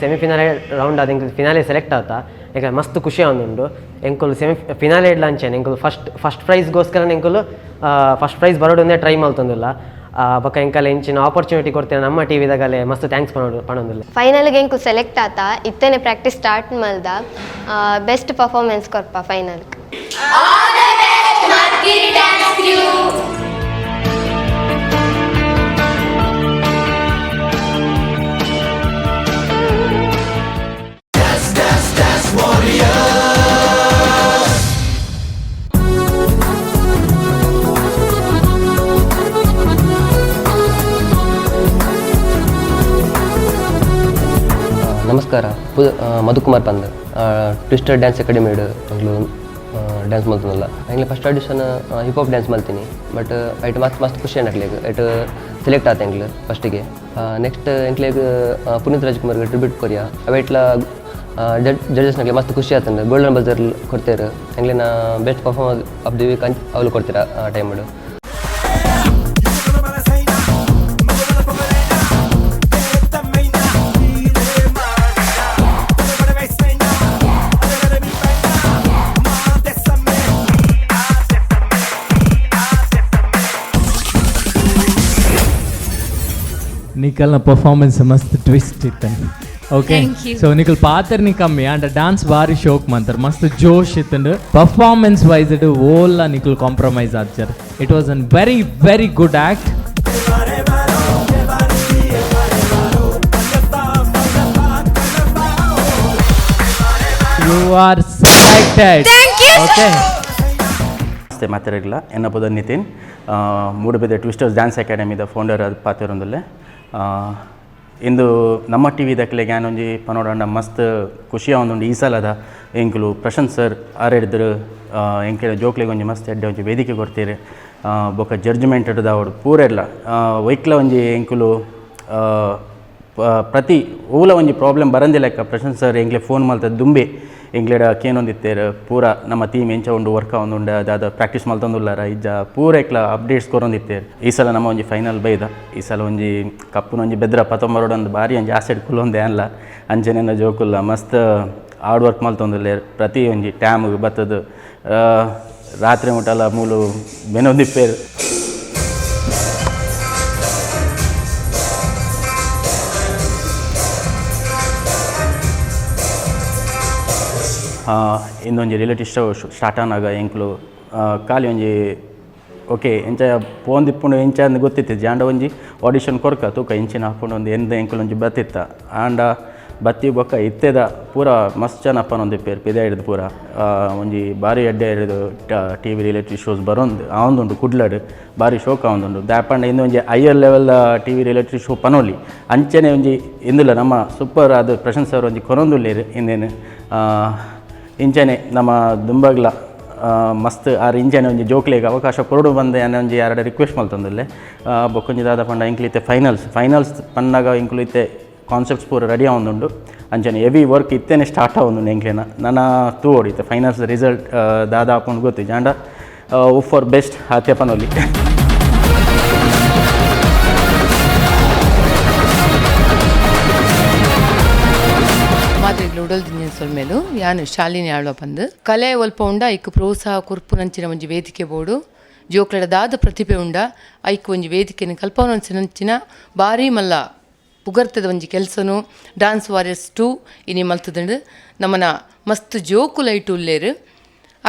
ಸೆಮಿಫಿನಾಲೆ ರೌಂಡ್ ಆದ ಎಂಕುಲು ಫಿನಾಲೆ ಸೆಲೆಕ್ಟ್ ಆತ, ಎಂಕಲ್ ಮಸ್ತ್ ಖುಷಿ ಆವೊಂದುಂಡು. ಎಂಕುಲು ಸೆಮಿ ಫಿನಾಲೆ ಅಂಚೆನೆ ಎಂಕುಲು ಫಸ್ಟ್ ಫಸ್ಟ್ ಪ್ರೈಸ್ಗೋಸ್ಕರ ಎಂಕುಲು ಫಸ್ಟ್ ಪ್ರೈಸ್ ಬರೋಡೊಂದೇ ಟ್ರೈ ಮಲ್ತೊಂದುಲ್ಲ. ಬೊಕ ಎಂಕಲ್ ಎಂಚಿನ ಆಪರ್ಚುನಿಟಿ ಕೊಡ್ತೇನೆ ನಮ್ಮ ಟಿ ವಿದಾಗಲೆ ಮಸ್ತ್ thanks ಪನೊಡು ಪನೊಂದುಲ್ಲ. ಫೈನಲ್ಗೆ ಎಂಕು ಸೆಲೆಕ್ಟ್ ಆತ, ಇತ್ತನೆ ಪ್ರಾಕ್ಟೀಸ್ ಸ್ಟಾರ್ಟ್ ಮಲ್ದ ಬೆಸ್ಟ್ ಪರ್ಫಾರ್ಮೆನ್ಸ್ ಕೊರ್ಪ ಫೈನಲ್. ನಮಸ್ಕಾರ, ಪು ಮಧುಕುಮಾರ್ ಪಂದ್ twister dance academy ಎಂಕ್ಲು dance ಮಲ್ತೊಂದುಲ್ಲ. ಎಂಕ್ಲೆ first audition hip hop dance ಮಲ್ತೀನಿ, but ಐಟ್ ಮಸ್ತ್ ಮಸ್ತ್ ಖುಷಿ ಆಂಡ್ ಐಟ್ ಸೆಲೆಕ್ಟ್ ಆತ ಎಂಕ್ಲು ಫಸ್ಟಿಗೆ. ನೆಕ್ಸ್ಟ್ ಎಂಕ್ಲೆಗ್ ಪುನೀತ್ ರಾಜ್ಕುಮಾರ್ಗೆ ಟ್ರಿಬ್ಯೂಟ್ ಕೊರಿಯಾ, ಅವೆಟ್ಲ ಜಡ್ಜಸ್ನಕ್ಲೆ ಮಸ್ತ್ ಖುಷಿ ಆತಂಡು. ಗೋಲ್ಡನ್ ಬಜರ್ ಕೊಡ್ತೇರು, ಎಂಕ್ಲೆನ best performance of the week ಅವ್ಲು ಕೊಡ್ತೀರಾ ಆ ಟೈಮುಡು. ನಿಕಲ್ನ ಪರ್ಫಾರ್ಮೆನ್ಸ್ ಮಸ್ತ್ twist ಇತ್ತಂಡು. Okay. Thank you. So ನಿಕಲ್ ಪಾತ್ರನಿ ಕಮ್ಮಿ ಅಂಡ ಡಾನ್ಸ್ ಬಾರಿ ಶೋಕ್ ಮಂತರ್, ಮಸ್ತ್ ಜೋಶ್ ಇತ್ತಂಡು. ಪರ್ಫಾರ್ಮೆನ್ಸ್ ವೈಸ್ it ಓಲ್ಲ ನಿಕಲ್ compromise ಆಚರ್. It was an very very good act. You are selected. Thank you, sir. Okay. Namaste ಮಾತಾಡಿಲ್ಲ, ಎನ್ನ ಪುದರ್ ನಿತಿನ್, ಮೂಡುಬಿದೆ ಟ್ವಿಸ್ಟರ್ಸ್ ಡ್ಯಾನ್ಸ್ ಅಕಾಡೆಮಿದ ಫೌಂಡರ್ ಅದು ಪಾತೆರೊಂದುಲ್ಲೆ. ಇಂದು ನಮ್ಮ ಟಿ ವಿ ದಕ್ಲೆಗ್ ಯಾನೊಂಜಿ ಪನೋಡಂಡ ಮಸ್ತ್ ಖುಷಿ ಆವೊಂದುಂಡು. ಈ ಸಲದ ಎಂಕುಲು ಪ್ರಶಾಂತ್ ಸರ್ ಆರೆಡ್ದ್ರು ಎಂಕ್ಲೆನ ಜೋಕ್ಲೆಗ್ ಒಂಜಿ ಮಸ್ತ್ ಎಡ್ಡೆ ಒಂಜಿ ವೇದಿಕೆ ಕೊರ್ತೀರು. ಬೊಕ ಜಡ್ಜ್ಮೆಂಟ್ ದಾವೊಡು ಪೂರೆರ್ಲ ಒಯ್ಕ್ಲ ಒಂಜಿ ಎಂಕುಲು ಪ್ರತಿ ಓಲ ಒಂಜಿ ಪ್ರಾಬ್ಲಮ್ ಬರಂದಿ ಲೆಕ್ಕ ಪ್ರಶಾಂತ್ ಸರ್ ಎಂಕ್ಲೆ ಫೋನ್ ಮಲ್ತದ್ ದುಂಬೆ ಎಂಕ್ಲೆಡ ಕೇನೊಂದಿತ್ತೇರು. ಪೂರ ನಮ್ಮ ಟೀಮ್ ಎಂಚ ಉಂಡು, ವರ್ಕ್ ಆವೊಂದುಂಡು, ದಾದ ಪ್ರಾಕ್ಟೀಸ್ ಮಲ್ತೊಂದುಲ್ಲಾರ ಇಜ್ಜ ಪೂರ ಎಕ್ಲ ಅಪ್ಡೇಟ್ಸ್ ಕೊರೊಂದಿತ್ತೇರು. ಈ ಸಲ ನಮ್ಮ ಒಂಜಿ ಫೈನಲ್ ಬೈದ, ಈ ಸಲ ಒಂಜಿ ಕಪ್ಪುನ ಒಂಜಿ ಬೆದ್ರ ಪತ್ತೊಂಬರೋಡೊಂದು ಬಾರಿ ಒಂಜಿ ಆಸೆಡ್ ಕುಲ್ಲೊಂದೆ ಅನ್ಲ. ಅಂಚೆನೆನ ಜೋಕುಲ್ಲ ಮಸ್ತ್ ಹಾರ್ಡ್ ವರ್ಕ್ ಮಲ್ತೊಂದುಲ್ಲೇರ್. ಪ್ರತಿ ಒಂಜಿ ಟ್ಯಾಮ್ಗ್ ಬತ್ತದು ರಾತ್ರಿ ಮುಟಲ ಮೂಲು ಬೆನೊಂದಿಪ್ಪೇರು. ಇಂದೊಂಜಿ reality show start ಆನಾಗ ಎಂಕ್ಲು ಖಾಲಿ ಒಂಜಿ ಓಕೆ ಎಂಚ ಪೋಂದಿಪ್ಪುಂಡು ಎಂಚ ಅಂದ್ ಗೊತ್ತಿತ್ತು. ಆಂಡ ಒಂಜಿ ಆಡಿಷನ್ ಕೊರ್ಕ ತೂಕ ಇಂಚಿನ ಹಾಕೊಂಡು ಒಂದು ಎಂದ ಎಂಕುಲು ಒಂಜಿ ಬತ್ತಿತ್ತ. ಆಂಡ ಬತ್ತಿ ಬೊಕ್ಕ ಇತ್ತೆದ ಪೂರ ಮಸ್ತ್ ಜನ ಪನೊಂದಿಪ್ಪೇರು ಪಿದ ಹಿಡ್ದು ಪೂರ ಒಂಜಿ ಬಾರಿ ಎಡ್ಡೆ ಹಿಡಿದು T V reality shows ಬರೋಂದು ಆವೊಂದುಂಡು. ಕುಡ್ಲಡ್ ಬಾರಿ ಶೋಕ್ ಆವೊಂದುಂಡು. ದಾಪಂಡ ಇಂದು ಒಂಜಿ higher level T V reality show ಪನೊಲಿ ಅಂಚನೆ ಒಂಜಿ ಇಂದುಲ ನಮ್ಮ ಸೂಪರ್ ಆದ್ ಪ್ರಶಾಂತ್ ಸರ್ ಒಂಜಿ ಕೊರೊಂದುಲ್ಲೇರು ಇಂದೇನು. ಇಂಚನೆ ನಮ್ಮ ದುಂಬಗ್ಲ ಮಸ್ತ್ ಆರ್ ಇಂಚನೆ ಒಂಜಿ ಜೋಕ್ಲೆಗ್ ಅವಕಾಶ ಕೊರೊಡು ಬಂದೆ ಅನ್ನ ಒಂಜಿ ಯಾರಡ ರಿಕ್ವೆಸ್ಟ್ ಮಲ್ತೊಂದುಲ್ಲೆ. ಬೊಕ್ಕೊಂಜಿ ದಾದ ಪಂಡ ಎಂಕ್ಲು ಇತ್ತೆ ಫೈನಲ್ಸ್ ಫೈನಲ್ಸ್ ಪನ್ನಗ ಎಂಕ್ಲು ಇತ್ತೆ ಕಾನ್ಸೆಪ್ಟ್ಸ್ ಪೂರ ರೆಡಿ ಆವೊಂದುಂಡು. ಅಂಚನೆ ಹೆವಿ ವರ್ಕ್ ಇತ್ತೆನೆ ಸ್ಟಾರ್ಟ್ ಆವೊಂದುಂಡು ಎಂಕ್ಲೆನ. ನನ ತೂವೊಡು ಇತ್ತೆ ಫೈನಲ್ಸ್ ರಿಸಲ್ಟ್ ದಾದ ಆಪುಂಡು ಗೊತ್ತಿಜ್ಜಿ, ಆಂಡ hope for best ಆತೆ ಪನೊಲಿ. ಮಾತೆಗ್ಲ ಉಡಲ್ ದಿಂಜಿನ ಸೊಲ್ಮೆಲು. ಯಾನು ಶಾಲಿನಿ ಆಳ್ವ ಪಂದ್ ಕಲೆ ಒಲ್ಪ ಉಂಡ ಇಕ್ ಪ್ರೋತ್ಸಾಹ ಕುರ್ಪು ನಂಚಿನ ಒಂಜಿ ವೇದಿಕೆ ಬೋಡು ಜೋಕ್ಲೆಡ ದಾದ ಪ್ರತಿಭೆ ಉಂಡ ಐಕ್ ಒಂಜಿ ವೇದಿಕೆನ ಕಲ್ಪವನಂಚಿನ ಬಾರಿ ಮಲ್ಲ ಪುಗರ್ತದ ಒಂಜಿ ಕೆಲಸನು ಡಾನ್ಸ್ ವಾರಿಯರ್ಸ್ 2 ಇನಿ ಮಲ್ತದಂಡು ನಮ್ಮನ ಮಸ್ತ್ ಜೋಕು ಲೈಟ್ ಉಲ್ಲೇರು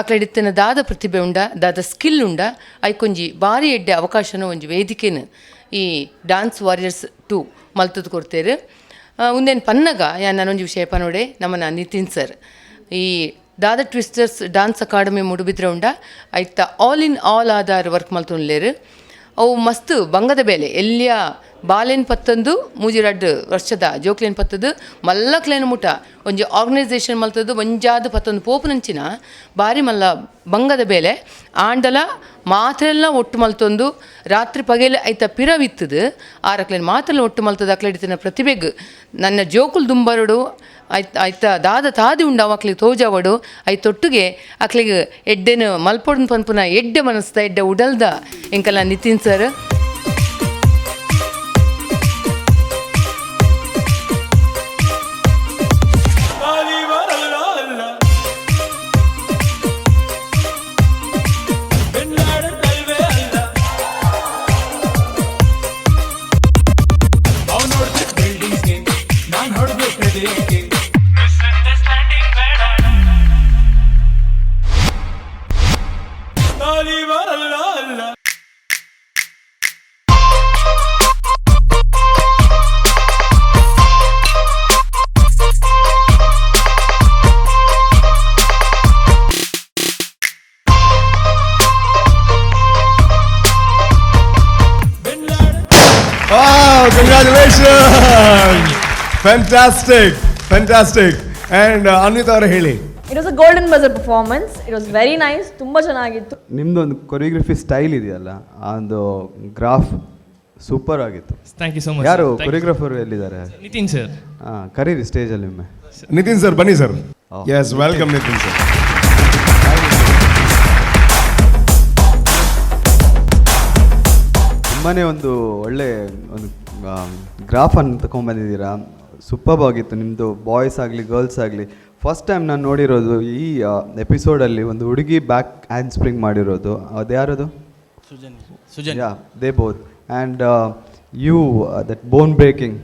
ಅಕ್ಲೆಡಿತ್ತಿನ ದಾದ ಪ್ರತಿಭೆ ಉಂಡ ದಾದ ಸ್ಕಿಲ್ ಉಂಡ ಐಕೊಂಜಿ ಬಾರಿ ಎಡ್ಡೆ ಅವಕಾಶನ ಒಂಜಿ ವೇದಿಕೆನ ಈ ಡಾನ್ಸ್ ವಾರಿಯರ್ಸ್ 2 ಮಲ್ತದ ಕೊಡ್ತೇರು. ಉಂದೇನು ಪನ್ನಗ ಯಾ ನಾನೊಂಜಿ ವಿಷಯ ಪನೋಡೆ ನಮ್ಮನ ನಿತಿನ್ ಸರ್ ಈ ದಾದ twisters dance academy Moodbidri ಉಂಡ ಐತ all in all Aadhaar work ಮಲ್ತೊನ್ಲೇರು. ಅವು ಮಸ್ತ್ ಬಂಗದ ಬೇಲೆ ಎಲ್ಲಿಯ ಬಾಲೆನ್ ಪತ್ತೊಂದು ಮೂಜಿರಡ್ಡು ವರ್ಷದ ಜೋಕ್ಲೇನ್ ಪತ್ತದು ಮಲ್ಲಕ್ಲೇನು ಮುಟ ಒಂಜಿ ಆರ್ಗನೈಸೇಷನ್ ಮಲ್ತದ್ದು ಒಂಜಾದ ಪತ್ತೊಂದು ಪೋಪುನಂಚಿನ ಬಾರಿ ಮಲ್ಲ ಬಂಗದ ಬೇಲೆ ಆಂಡಲ ಮಾತ್ರೆಲ್ಲ ಒಟ್ಟು ಮಲ್ತೊಂದು ರಾತ್ರಿ ಪಗೆಲೆ ಐತ ಪಿರವಿತ್ತದು ಆರಕ್ಲೇನು ಮಾತ್ರೆಲ್ಲ ಒಟ್ಟು ಮಲ್ತದ ಅಕ್ಲೆಡಿತಿನ ಪ್ರತಿಭೆಗ್ ನನ್ನ ಜೋಕುಲ್ ದುಂಬರುಡು ಐತ ಐತ ದಾದ ತಾದಿ ಉಂಡು ಅವು ಅಕ್ಲಿಗೆ ತೋಜಾವಡು ಐತೊಟ್ಟಿಗೆ ಅಕ್ಲಿಗೆ ಎಡ್ಡೆನು ಮಲ್ಪೊಡ್ನ ಪನ್ಪುನ ಎಡ್ಡೆ ಮನಸ್ದ ಎಡ್ಡೆ ಉಡಲ್ದ ಎಂಕಲ್ಲ Nitin sir. Congratulations! Fantastic, fantastic. And Anvita ಅವರೇ ಹೇಳಿ. It was a golden buzzer performance. It was very nice. ತುಂಬ ಚೆನ್ನಾಗಿತ್ತು. ನಿಮ್ಮದು ಒಂದು ಕೊರಿಯೋಗ್ರಫಿ ಸ್ಟೈಲ್ ಇದೆಯಲ್ಲ, ಆ ಒಂದು ಗ್ರಾಫ್ ಸೂಪರ್ ಆಗಿತ್ತು. Thank you so much. ಯಾರು ಕೊರಿಯೋಗ್ರಾಫರ್ ಎಲ್ಲಿದ್ದಾರೆ? ನಿತಿನ್ ಸರ್. ಹಾಂ, ಕರೀರಿ ಸ್ಟೇಜಲ್ಲಿ ಒಮ್ಮೆ. ನಿತಿನ್ ಸರ್ ಬನ್ನಿ sir. Yes, welcome Nitin sir. ತುಂಬಾ ಒಂದು ಒಳ್ಳೆ ಒಂದು ಗ್ರಾಫನ್ನು ತಗೊಂಡ್ಬಂದಿದ್ದೀರಾ, ಸೂಪರ್ಬ್ ಆಗಿತ್ತು ನಿಮ್ಮದು. ಬಾಯ್ಸ್ ಆಗಲಿ ಗರ್ಲ್ಸ್ ಆಗಲಿ, ಫಸ್ಟ್ ಟೈಮ್ ನಾನು ನೋಡಿರೋದು ಈ ಎಪಿಸೋಡಲ್ಲಿ ಒಂದು ಹುಡುಗಿ back hand spring ಮಾಡಿರೋದು. ಅದು ಯಾರದು? Sujan. Yeah, they both. And you that bone breaking,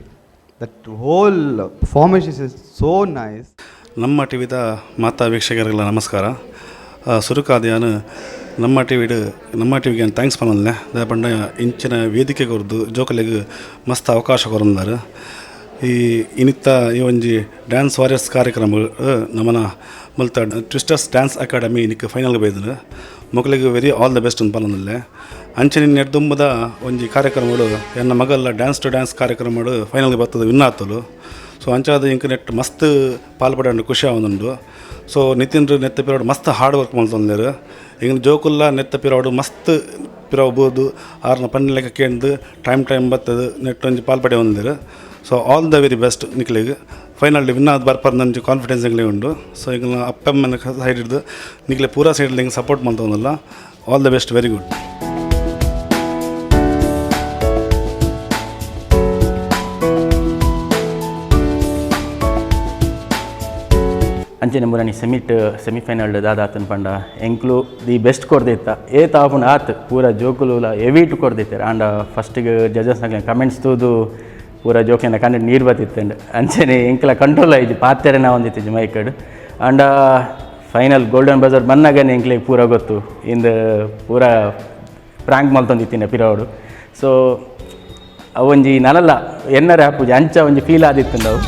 that whole formation is so nice. ನಮ್ಮ ಟಿ ವಿದ ಮಾತಾ ವೀಕ್ಷಕರಿಗೆಲ್ಲ ನಮಸ್ಕಾರ. ಸುರುಕಾದ್ಯಾನ ನಮ್ಮ ಟಿ ವಿಡ್ ನಮ್ಮ ಟಿ ವಿಗೆ thanks ಪನ್ನೊಂದಿಲ್ಲ ದಾಯಪಂಡ ಇಂಚಿನ ವೇದಿಕೆ ಕೊರ್ದು ಜೋಕಲೆಗ್ ಮಸ್ತ್ ಅವಕಾಶ ಕೊರೊಂದಾರ್. ಈ ಇನಿತ್ತ ಈ ಒಂಜಿ ಡ್ಯಾನ್ಸ್ ವಾರಿಯರ್ಸ್ ಕಾರ್ಯಕ್ರಮ ನಮನ ಮುಲ್ತ twisters dance academy ಇನಿಕ್ ಫೈನಲ್ಗೆ ಬೈದನು ಮೊಕಲೆಗ್ very all the best ಅಂತ ಪನ್ನೊಂದಿಲ್ಲ. ಅಂಚನೆ ನೆಡ್ದುಂಬದ ಒಂಜಿ ಕಾರ್ಯಕ್ರಮಗಳು ಎನ್ನ ಮಗಲ್ಲ dance to dance ಕಾರ್ಯಕ್ರಮಗಳು ಫೈನಲ್ಗೆ ಬರ್ತದೆ ವಿನ್ ಆತಲು. ಸೊ ಅಂಚಾದ ಇಂಕ್ ನೆಟ್ ಮಸ್ತ್ ಪಾಲ್ಪಡಂಡು ಖುಷಿ ಆವೊಂದುಂಡು. ಸೊ ನಿತಿನ್ ನೆತ್ತ ಪಿರವಡು ಮಸ್ತ್ ಹಾರ್ಡ್ ವರ್ಕ್ ಮಲ್ತೊಂದೆರ್. ಇಂಗ್ ಜೋಕುಲ್ಲ ನೆತ್ತ ಪಿರವಡು ಮಸ್ತ್ ಪಿರವು ಬೋದು ಆರ್ನ ಪನ್ನಿ ಲೆಕ್ಕ ಕೇಂದು ಟೈಮ್ ಟೈಮ್ ಬರ್ತದೆ ನೆಟ್ ಒಂಜಿ ಪಾಲ್ಪಡೆ ಹೊಂದಿರು. So all the very best ನಿಕ್ಲೆಗ್. Final win ಆದ್ ಬರ್ಪರ್ ನಂಜಿ ಕಾನ್ಫಿಡೆನ್ಸ್ ಎಂಕ್ಲೆಗ್ ಉಂಡು. ಸೊ ಎಂಕ್ಲ ಅಪ್ಪಮ್ಮನ ಸೈಡ್ ಹಿಡ್ದು ನಿಕ್ಲೆ ಪೂರಾ ಸೈಡ್ ಎಂಕ್ support ಮಲ್ತೊಂದುಲ್ಲ. All the best, very good. ಅಂಚನೆ ಮುರಾನಿ ಸೆಮಿಫೈನಲ್ ದಾದಾತನ್ ಪಂಡ ಎಂಕ್ಲು the best ಕೊರ್ದಿತ್ತ ಏತ್ ಆಪುಂಡು ಆತ್ ಪೂರ ಜೋಕುಲುಲ ಎವೀಟ್ ಕೊರ್ದಿತ್ತೆರ್. ಆಂಡ ಫಸ್ಟಿಗೆ ಜಡ್ಜಸ್ ನಕ್ಲೆನ ಕಮೆಂಟ್ಸ್ ತೂದು ಪೂರ ಜೋಕ್ಲೆನ ಕಣ್ಣು ನೀರು ಬತ್ತಿತ್ತಂಡ್. ಅಂಚನೆ ಎಂಕ್ಲ ಕಂಟ್ರೋಲ್ ಆಯ್ಜಿ ಪಾತೆರನ ಒಂದಿತ್ತಿಜಿ ಮೈಕಡ್. ಆಂಡ final golden buzzer ಬನ್ನಗನೆ ಎಂಕ್ಲೆಗ್ ಪೂರ ಗೊತ್ತು ಇಂದು ಪೂರ ಪ್ರಾಂಕ್ ಮಲ್ತೊಂದಿತ್ತಿನ ಪಿರವಡು. ಸೊ ಅವೊಂಜಿ ನನಲ ಎನ್ನರೆ ಆಪುಜಿ ಅಂಚ ಒಂಜಿ ಫೀಲ್ ಆದಿತ್ತುಂಡು ಅವು.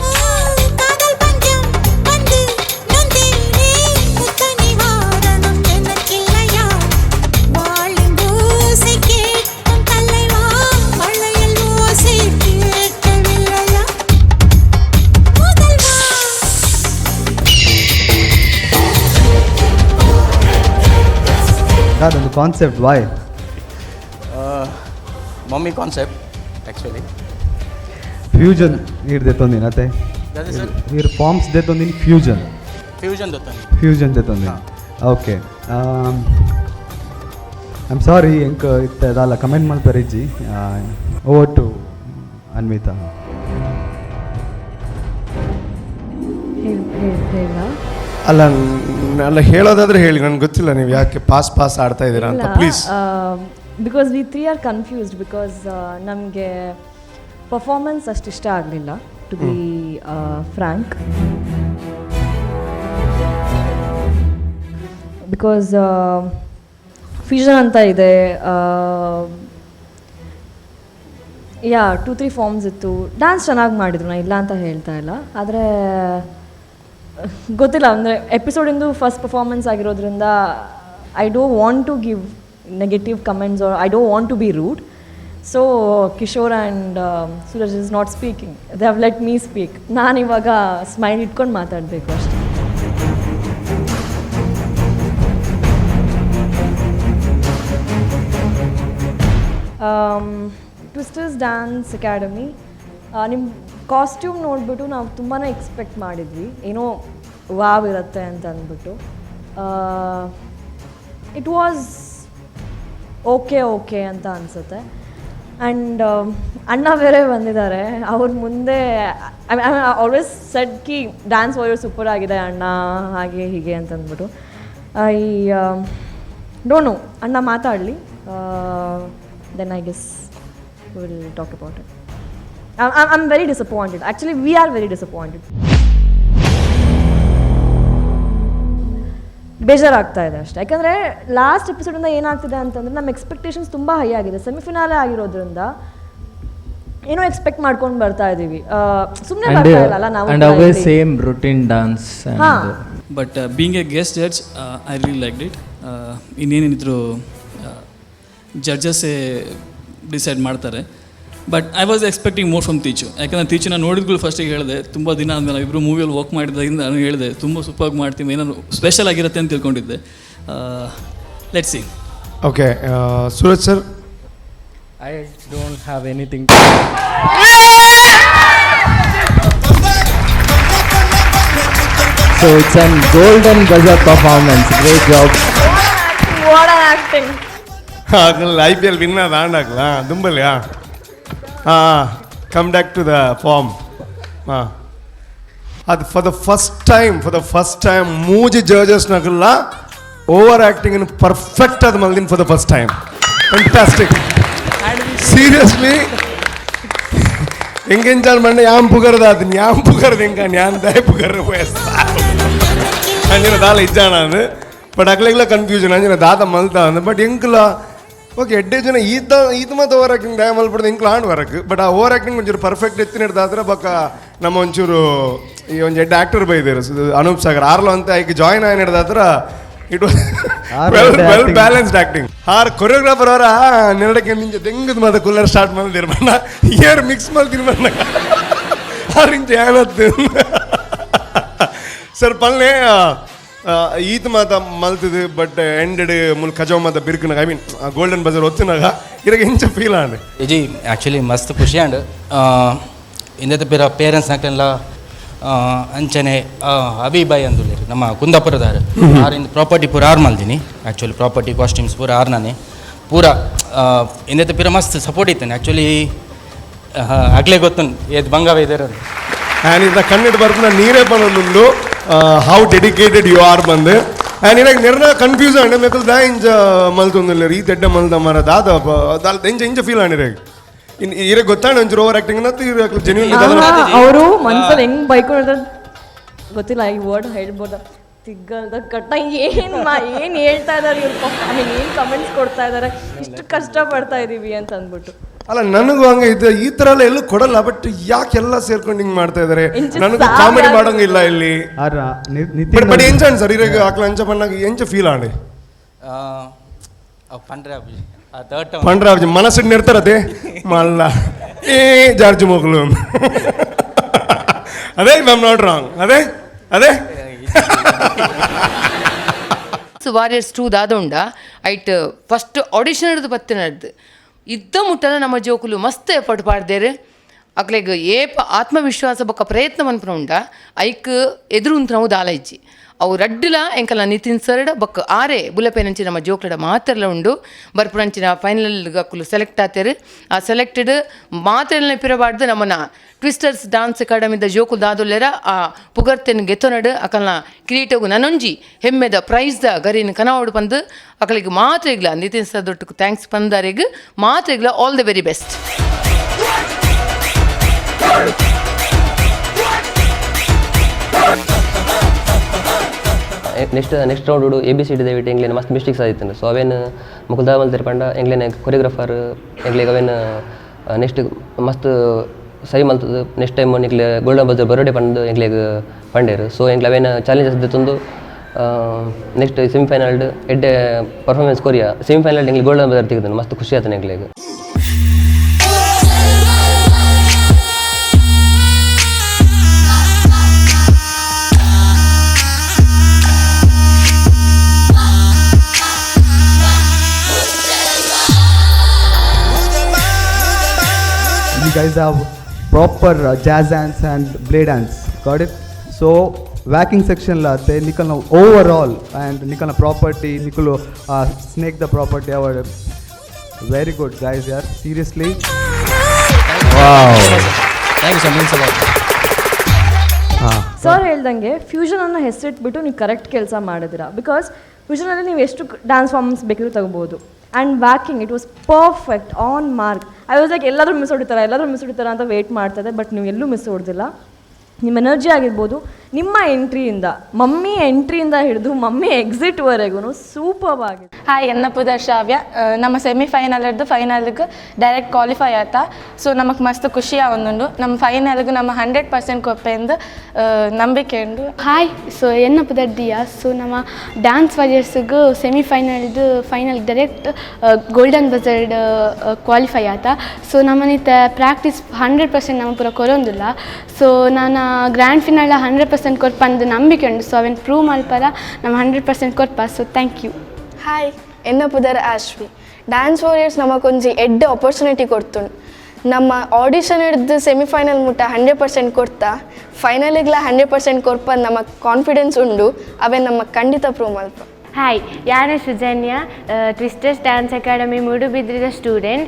ಅದೊಂದು concept why mummy concept actually. Fusion ನೀರು ದೆತ್ತೊಂದಿನ ಅತ್ತೆ ನೀರು ಫಾರ್ಮ್ಸ್ ದೆತ್ತೊಂದಿನ ಫ್ಯೂಷನ್ ಫ್ಯೂಷನ್ ದೆತ್ತೊಂದಿನ ಫ್ಯೂಷನ್ ದೆತ್ತೊಂದಿನ. Okay, I am sorry ಎಂಕ್ ಇತ್ತೆ ದಾಲ ಕಮೆಂಟ್ ಮಲ್ಪೆರಿಜ್ಜಿ. Over to Anvita. ಅಲ್ಲ ಅಲ್ಲ, ಹೇಳೋದಾದ್ರೆ ಹೇಳಿ, ನನಗೆ ಗೊತ್ತಿಲ್ಲ ನೀವು ಯಾಕೆ ಪಾಸ್ ಪಾಸ್ ಆಡ್ತಾ ಇದ್ದೀರಾ ಅಂತ. Please. Because we three are confused, because ನಮಗೆ ಪರ್ಫಾರ್ಮೆನ್ಸ್ ಅಷ್ಟು ಇಷ್ಟ ಆಗಲಿಲ್ಲ, to be frank. Because fusion ಅಂತ ಇದೆ, ಯಾ 2-3 ಫಾರ್ಮ್ಸ್ ಇತ್ತು. ಡ್ಯಾನ್ಸ್ ಚೆನ್ನಾಗಿ ಮಾಡಿದ್ರು, ನಾನು ಇಲ್ಲ ಅಂತ ಹೇಳ್ತಾ ಇಲ್ಲ. ಆದರೆ ಗೊತ್ತಿಲ್ಲ, ಅಂದರೆ ಎಪಿಸೋಡಿಂದು ಫಸ್ಟ್ ಪರ್ಫಾರ್ಮೆನ್ಸ್ ಆಗಿರೋದ್ರಿಂದ I don't want to give negative comments or I don't want to be rude. So Kishore and Suraj is not speaking, they have let me speak. ನಾನಿವಾಗ ಸ್ಮೈಲ್ ಇಟ್ಕೊಂಡು ಮಾತಾಡಬೇಕು ಅಷ್ಟೇ. Twisters dance academy, ನಿಮ್ಮ costume ನೋಡಿಬಿಟ್ಟು ನಾವು ತುಂಬಾ expect ಮಾಡಿದ್ವಿ, ಏನೋ ವಾವ್ ಇರುತ್ತೆ ಅಂತ ಅಂದ್ಬಿಟ್ಟು. It was okay okay ಅಂತ ಅನಿಸುತ್ತೆ. ಆ್ಯಂಡ್ ಅಣ್ಣ ಬೇರೆ ಬಂದಿದ್ದಾರೆ, ಅವ್ರ ಮುಂದೆ I always said Ki dance warrior super ಆಗಿದೆ ಅಣ್ಣ, ಹಾಗೆ ಹೀಗೆ ಅಂತ ಅಂದ್ಬಿಟ್ಟು. I don't know, ಅಣ್ಣ ಮಾತಾಡಲಿ, then I guess will talk about it. I am very disappointed. Actually we are very disappointed. ಬೇಜಾರಾಗ್ತಾ ಇದೆ ಅಷ್ಟೇ. ಯಾಕಂದರೆ ಲಾಸ್ಟ್ ಎಪಿಸೋಡಿಂದ ಏನಾಗ್ತಿದೆ ಅಂತಂದರೆ ನಮ್ಮ ಎಕ್ಸ್ಪೆಕ್ಟೇಷನ್ಸ್ ತುಂಬ ಹೈ ಆಗಿದೆ. ಸೆಮಿಫಿನಾಲೆ ಆಗಿರೋದ್ರಿಂದ ಏನೋ ಎಕ್ಸ್ಪೆಕ್ಟ್ ಮಾಡ್ಕೊಂಡು ಬರ್ತಾ ಇದ್ದೀವಿ, ಸುಮ್ಮನೆ ಬರ್ತಾ ಇಲ್ಲ ನಾವು. ಅಂಡ್ ಅವೇ same routine dance. ಹಾಂ, but being a guest judge I really liked it. ಇನ್ನೇನಿದ್ರು ಜಡ್ಜಸ್ಸೇ decide ಮಾಡ್ತಾರೆ. But I was expecting more from Teechu. ಯಾಕಂದರೆ ತೀಚು ನಾನು ನೋಡಿದ್ಗಳು ಫಸ್ಟಿಗೆ ಹೇಳಿದೆ, ತುಂಬ ದಿನ ಆದಮೇಲೆ ಇಬ್ಬರು ಮೂವಿಯಲ್ಲಿ ವರ್ಕ್ ಮಾಡಿದ್ದರಿಂದ ನಾನು ಹೇಳಿದೆ ತುಂಬ ಸೂಪರ್ಗೆ ಮಾಡ್ತೀವಿ, ಏನಾದ್ರು ಸ್ಪೆಷಲ್ ಆಗಿರುತ್ತೆ ಅಂತ ತಿಳ್ಕೊಂಡಿದ್ದೆ. Let's see. Okay Suraj sir. I don't have anything. So it's an golden buzzer performance. Great job. What an acting. ಆಗಲ್ಲ, I P L win ಆದ ಆಂಡಾಗ್ಲಾ ದುಂಬಲ್ಯಾ. ಹಾಂ, come back to the form. ಹಾಂ, ಅದು for the first time, for the first time ಮೂಜಿ ಜಡ್ಜಸ್ನಾಗಲ್ಲ over acting perfect ಅದು ಮಲ್ದಿನ್ for the first time. Fantastic. Seriously ಎಂಗೆಂಚಾಲ್ ಮಂಡೆ ಯಾಮ್ ಪುಗರ್ದ ಅದು ಯಾಮ್ ಪುಗರ್ದ ಎಂಕ ಯಾನ್ ದಾಯ ಪುಗರ್ ಅಂಜಿನ ದಾಲ ಇಜ್ಜಾಣ ಅದು. ಬಟ್ ಅಗ್ಲೆಗ್ಲ ಕನ್ಫ್ಯೂಷನ್ ಅಂಜಿನ ದಾದ ಮಲ್ತ ಅಂದ್. ಬಟ್ ಎಂಕ್ಲ ಓಕೆ ಎಡ್ಡೆ ಜನ ಈತ ಈತ ಮಾತು ಓವರ್ ಆ್ಯಕ್ಟಿಂಗ್ ದಯ ಮಲ್ಪಡ್ದು ಎಂಕ್ಲ ಆಂಡ್ ವರಕ್. ಬಟ್ ಆ ಓವರ್ ಆ್ಯಕ್ಟಿಂಗ್ ಒಂಚೂರು ಪರ್ಫೆಕ್ಟ್ ಎತ್ತಿನಿಡ್ದಾದ್ರೆ ಬಕ್ಕ ನಮ್ಮ ಒಂಚೂರು ಈ ಒಂದು ಎಡ್ಡೆ ಆ್ಯಕ್ಟರ್ ಬೈದಿರು ಅನೂಪ್ ಸಾಗರ್ ಆರ್ಲೋ ಅಂತ ಐಕ್ ಜಾಯಿನ್ ಆಗಿ ಹಿಡ್ದಾತ್ರ it was well balanced acting. R choreographer ಅವರ ನೆರಡಕ್ಕೆ ನಿಂಚೆ ದೆಂಗದ ಮಾತ ಕುಲ್ಲರ್ ಸ್ಟಾರ್ಟ್ ಮಾಡಿದಿರ ಬಣ್ಣ ಏರ್ ಮಿಕ್ಸ್ ಮಾಡ್ತೀನಿ ಬಣ್ಣ ಆರ್ ಇಂಚೆ ಏನತ್ತು ಸರ್ ಪಲ್ಲೆ ಈತ ಮಾತ ಮಲ್ತದು. ಬಟ್ ಎಂಡೆಡ್ ಮುಲ್ ಕಜವ್ ಮಾತ ಬಿರ್ಕನಾಗ, I mean golden buzzer ಒತ್ತಿನಾಗ ಇರಾಗ ಎಂಚ ಫೀಲ್ ಆಂಡ್? ಇಜಿ ಆ್ಯಕ್ಚುಲಿ ಮಸ್ತ್ ಖುಷಿ ಆಂಡ್. ಇಂದದ ಪಿರ ಪೇರೆಂಟ್ಸ್ ನಾಕೆಲ್ಲ ಅಂಚನೆ ಅಬಿ ಬಾಯ್ ಅಂದುಲ್ಲೇರು ನಮ್ಮ ಕುಂದಾಪುರದಾರು ಆರಿಂದ ಪ್ರಾಪರ್ಟಿ ಪೂರ ಆರ್ ಮಲ್ದಿನಿ. Actually property costumes ಪೂರ ಆರ್ ನಾನೇ ಪೂರ ಇಂದದ ಪಿರ ಮಸ್ತ್ ಸಪೋರ್ಟ್ ಇತ್ತೇನೆ. ಆ್ಯಕ್ಚುಲಿ ಆಗಲೇ ಗೊತ್ತು ಏದ್ ಬಂಗಾವ ಇದ್ದಾರೆ. ಆ್ಯಂಡ್ ಇದ ಕಣ್ಣಿಟ್ಟು ಬರ್ಪುನ ನೀರೇ ಪನೊಂದುಂಡು how dedicated you are ಬಂದು. ಆ್ಯಂಡ್ ಇರಾಗ ನೆರ್ನ ಕನ್ಫ್ಯೂಸ್ ಆಂಡ್ ಮೆಕಲ್ ದಾ ಇಂಚ ಮಲ್ತೊಂದುಲ್ಲೇರು ಈ ತೆಡ್ಡ ಮಲ್ದ ಮರ ದಾದ ದಾಲ್ ಇಂಚ ಇಂಚ ಫೀಲ್ ಆಂಡ್ ಇರಾಗ ಇನ್ ಇರ ಗೊತ್ತಾಣ ಒಂಚೂರು ಓವರ್ ಆ್ಯಕ್ಟಿಂಗ್ ಅಂತ ಇರ ಜೆನ್ಯೂನ್. ಅವರು ಮನ್ಸಲ್ಲಿ ಹೆಂಗ್ ಬೈಕೊಂಡಿರ್ತಾರೆ ಗೊತ್ತಿಲ್ಲ, ಈ ವರ್ಡ್ ಹೇಳ್ಬೋದ ತಿಗ್ಗಲ್ದ ಕಟ್ಟ ಏನು ಏನು ಹೇಳ್ತಾ ಇದ್ದಾರೆ ಇವ್ರು, I mean ಏನು ಕಮೆಂಟ್ಸ್ ಕೊಡ್ತಾ ಇದ್ದಾರೆ, ಇಷ್ಟು ಕಷ್ಟ ಪಡ್ತಾ ಇದೀವಿ ಅಂತ ಅಂದ್ಬಿಟ್ಟು. ಅಲ್ಲ ನನಗೂ ಹಂಗೆ ಇದೆ, ಈ ಥರ ಎಲ್ಲ ಎಲ್ಲೂ ಕೊಡಲ್ಲ. ಬಟ್ ಯಾಕೆಲ್ಲ ಸೇರ್ಕೊಂಡು ಹಿಂಗೆ ಮಾಡ್ತಾ ಇದ್ದಾರೆ, ನನಗೂ ಕಾಮಿಡಿ ಮಾಡೋಂಗಿಲ್ಲ ಇಲ್ಲಿ. ಬಟ್ ಎಂಚ ಸರ್ ಇರಾಗ ಆಕ್ಲ ಅಂಚ ಪಣ್ಣಾಗ ಎಂಚ ಫೀಲ್ ಆಂಡ್? ಪಂಡ್ರಾಬ್ಜಿ ಮನಸ್ಸಿಗೆ ನಿರ್ತಾರತೆ ಮಲ್ಲ ಏ ಜಾರ್ಜ್ ಮೊಗಲು ಅದೇ ma'am not wrong. ಅದೇ ಅದೇ ವಾರಿಯರ್ಸ್ 2 ದಾದೋಂಡ ಐಟ್ ಫಸ್ಟ್ ಆಡಿಷನ್ ಹಿಡಿದು ಬತ್ತಿನ ಹಿಡ್ದು ಇದ್ದ ಮುಟ್ಟನ ನಮ್ಮ ಜೋಕುಲು ಮಸ್ತ್ ಎಫರ್ಟ್ ಪಾಡ್ದೇರು. ಅಕ್ಲೆಗ್ ಏಪ ಆತ್ಮವಿಶ್ವಾಸ ಬೊಕ್ಕ ಪ್ರಯತ್ನ ಮನ್ಪುನ ಉಂಡ ಐಕ್ ಎದುರು ಉಂತು ನಾವು ದಾಲ ಇಜ್ಜಿ. ಅವು ರಡ್ಡುಲ ಎಂಕಲ್ನ ನಿತಿನ್ ಸರ್ಡ ಬೊಕ್ಕ ಆರೆ ಬುಲಪೇನಂಚಿನ ನಮ್ಮ ಜೋಕ್ಲಡ ಮಾತೆರ್ಲ ಉಂಡು ಬರ್ಪುನಂಚಿನ ಫೈನಲ್ ಅಕುಲು ಸೆಲೆಕ್ಟ್ ಆತೇರು ಆ ಸೆಲೆಕ್ಟೆಡ್ ಮಾತೆರ್ಲ ಪಿರಬಾರ್ದು ನಮ್ಮನ ಟ್ವಿಸ್ಟರ್ಸ್ ಡಾನ್ಸ್ ಅಕಾಡೆಮಿದ ಜೋಕುಲು ದಾದುಲ್ಲೆರ ಆ ಪುಗರ್ತೆನ್ ಗೆತ್ತೊನಡು ಅಕಲ್ನ ಕಿರೀಟಗು ನನೊಂಜಿ ಹೆಮ್ಮೆದ ಪ್ರೈಸ್ದ ಗರಿನ್ ಕನವಡು ಪಂದು ಅಕಲಿಗೆ ಮಾತ್ರೆಗ್ಲ ನಿತಿನ್ ಸರ್ ದೊಟ್ಟುಕು thanks ಪಂದಾರೆಗ್ ಮಾತ್ರೆಗ್ಲ all the very best. Next next round A B C D ದಯವಿಟ್ಟು ಎಂಗ್ಲೇನ ಮಸ್ತ್ ಮಿಸ್ಟೇಕ್ಸ್ ಆದಿತ್ತಂಡು. ಸೊ ಅವೇನು ಮುಕುಲ್ ದಾದ ಮಲ್ತೆರ್ ಪಂಡ ಎಂಗ್ಲೇನ ಕೊರಿಯೋಗ್ರಾಫರ್ ಎಂಗ್ಲೇಗ್ ಅವೇನು ನೆಕ್ಸ್ಟ್ ಮಸ್ತ್ ಸರಿ ಮಲ್ತದು ನೆಕ್ಸ್ಟ್ ಟೈಮ್ ನಿಕ್ಲೆ ಗೋಲ್ಡನ್ ಬಜರ್ ಬರೋಡೆ ಪಂದು ಎಂಗ್ಲೇಗ್ ಪಂಡೇರು. ಸೊ ಎಂಕ್ಲೆ ಅವೇನು ಚಾಲೆಂಜಸ್ ದೆತ್ತೊಂದು ನೆಕ್ಸ್ಟ್ ಸೆಮಿಫೈನಲ್ಡ್ ಎಡ್ಡೆ ಪರ್ಫಾರ್ಮೆನ್ಸ್ ಕೊರಿಯಾ ಸೆಮಿಫೈನಲ್ ಎಂಗ್ಲೆ ಗೋಲ್ಡನ್ ಬಜರ್ ತಿಕ್ಕಿದನು ಮಸ್ತ್ ಖುಷಿ ಆತನ ಎಂಗ್ಲೇಗ್. You guys have proper jazz dance and blade dance, got it? So whacking section laate nikalna overall and nikalna property, nikalo snake the property our very good guys yaar, seriously. Wow, thank you so much. Sir ಹೇಳ್ದಂಗೆ ಫ್ಯೂಷನ್ ಅನ್ನೋ ಹೆಸರಿಟ್ಬಿಟ್ಟು ನೀವು ಕರೆಕ್ಟ್ ಕೆಲಸ ಮಾಡಿದಿರಾ. Because ಫ್ಯೂಷನಲ್ಲಿ ನೀವು ಎಷ್ಟು ಡ್ಯಾನ್ಸ್ ಫಾರ್ಮ್ಸ್ ಬೇಕಿದ್ರು ತಗೋಬೋದು. And waacking it was perfect on mark. I was like ಎಲ್ಲಾದರೂ ಮಿಸ್ ಹೊಡಿತಾರೆ ಎಲ್ಲಾದರೂ ಮಿಸ್ ಹೊಡಿತಾರೆ ಅಂತ ವೇಟ್ ಮಾಡ್ತಾಯಿದ್ದೆ, ಬಟ್ ನೀವು ಎಲ್ಲೂ ಮಿಸ್ ಹೊಡೆದಿಲ್ಲ. ನಿಮ್ಮ ಎನರ್ಜಿ ಆಗಿರ್ಬೋದು, ನಿಮ್ಮ ಎಂಟ್ರಿಯಿಂದ ಮಮ್ಮಿ ಎಂಟ್ರಿಯಿಂದ ಹಿಡಿದು ಮಮ್ಮಿ ಎಕ್ಸಿಟ್ವರೆಗೂ ಸೂಪರ್ ಆಗಿದೆ. ಹಾಯ್, ಎನ್ನ ಪುದರ್ ಶ್ರಾವ್ಯ. ನಮ್ಮ ಸೆಮಿಫೈನಲ್ ಹಿಡ್ದು ಫೈನಲ್ಗೆ ಡೈರೆಕ್ಟ್ ಕ್ವಾಲಿಫೈ ಆಯ್ತಾ. ಸೊ ನಮಗೆ ಮಸ್ತ್ ಖುಷಿ ಆವೊಂದುಂಡು. ನಮ್ಮ ಫೈನಲ್ಗೆ ನಮ್ಮ 100% ಕೊಪ್ಪೆಂದು ನಂಬಿಕೆ ಉಂಡು. ಹಾಯ್, ಸೊ ಎನ್ನ ಪುದರ್ ದಿಯಾ. ಸೊ ನಮ್ಮ dance ವಾರಿಯರ್ಸ್ಗೆ ಸೆಮಿಫೈನಲ್ದು final direct golden buzzed qualify ಆತ. ಸೊ ನಮ್ಮನಿತ ಪ್ರಾಕ್ಟೀಸ್ 100% ನಮ್ಮ ಪೂರ ಕೊರೊಂದಿಲ್ಲ. ಸೊ ನಾನು ಗ್ರ್ಯಾಂಡ್ ಫಿನಾಲ್ 100% ಕೊರ್ಪ ಅಂದು ನಂಬಿಕೆ ಉಂಡು. ಸೊ ಅವೆನ್ ಪ್ರೂವ್ ಮಲ್ಪರ ನಮ್ಮ 100% ಕೊರ್ಪ. ಸೊ thank you. Hi, ಎನ್ನ ಪುದರ್ ಆಶ್ವಿ. ಡ್ಯಾನ್ಸ್ ವಾರಿಯರ್ಸ್ ನಮಗೊಂಜಿ ಎಡ್ಡೆ ಆಪರ್ಚುನಿಟಿ ಕೊಡ್ತುಂಡು. ನಮ್ಮ ಆಡಿಷನ್ ಹಿಡ್ದು ಸೆಮಿಫೈನಲ್ ಮುಟ್ಟ 100% ಕೊಡ್ತಾ ಫೈನಲಿಗ್ಲ 100% ಕೊರ್ಪ ನಮ್ಮ ಕಾನ್ಫಿಡೆನ್ಸ್ ಉಂಡು. ಅವೆ ನಮ್ಮ ಖಂಡಿತ ಪ್ರೂವ್ ಮಲ್ಪ. ಹಾಯ್, ಯಾನ ಸುಜನ್ಯ, ಟ್ವಿಸ್ಟರ್ಸ್ ಡ್ಯಾನ್ಸ್ ಅಕಾಡೆಮಿ ಮೂಡುಬಿದ್ರಿದ ಸ್ಟೂಡೆಂಟ್.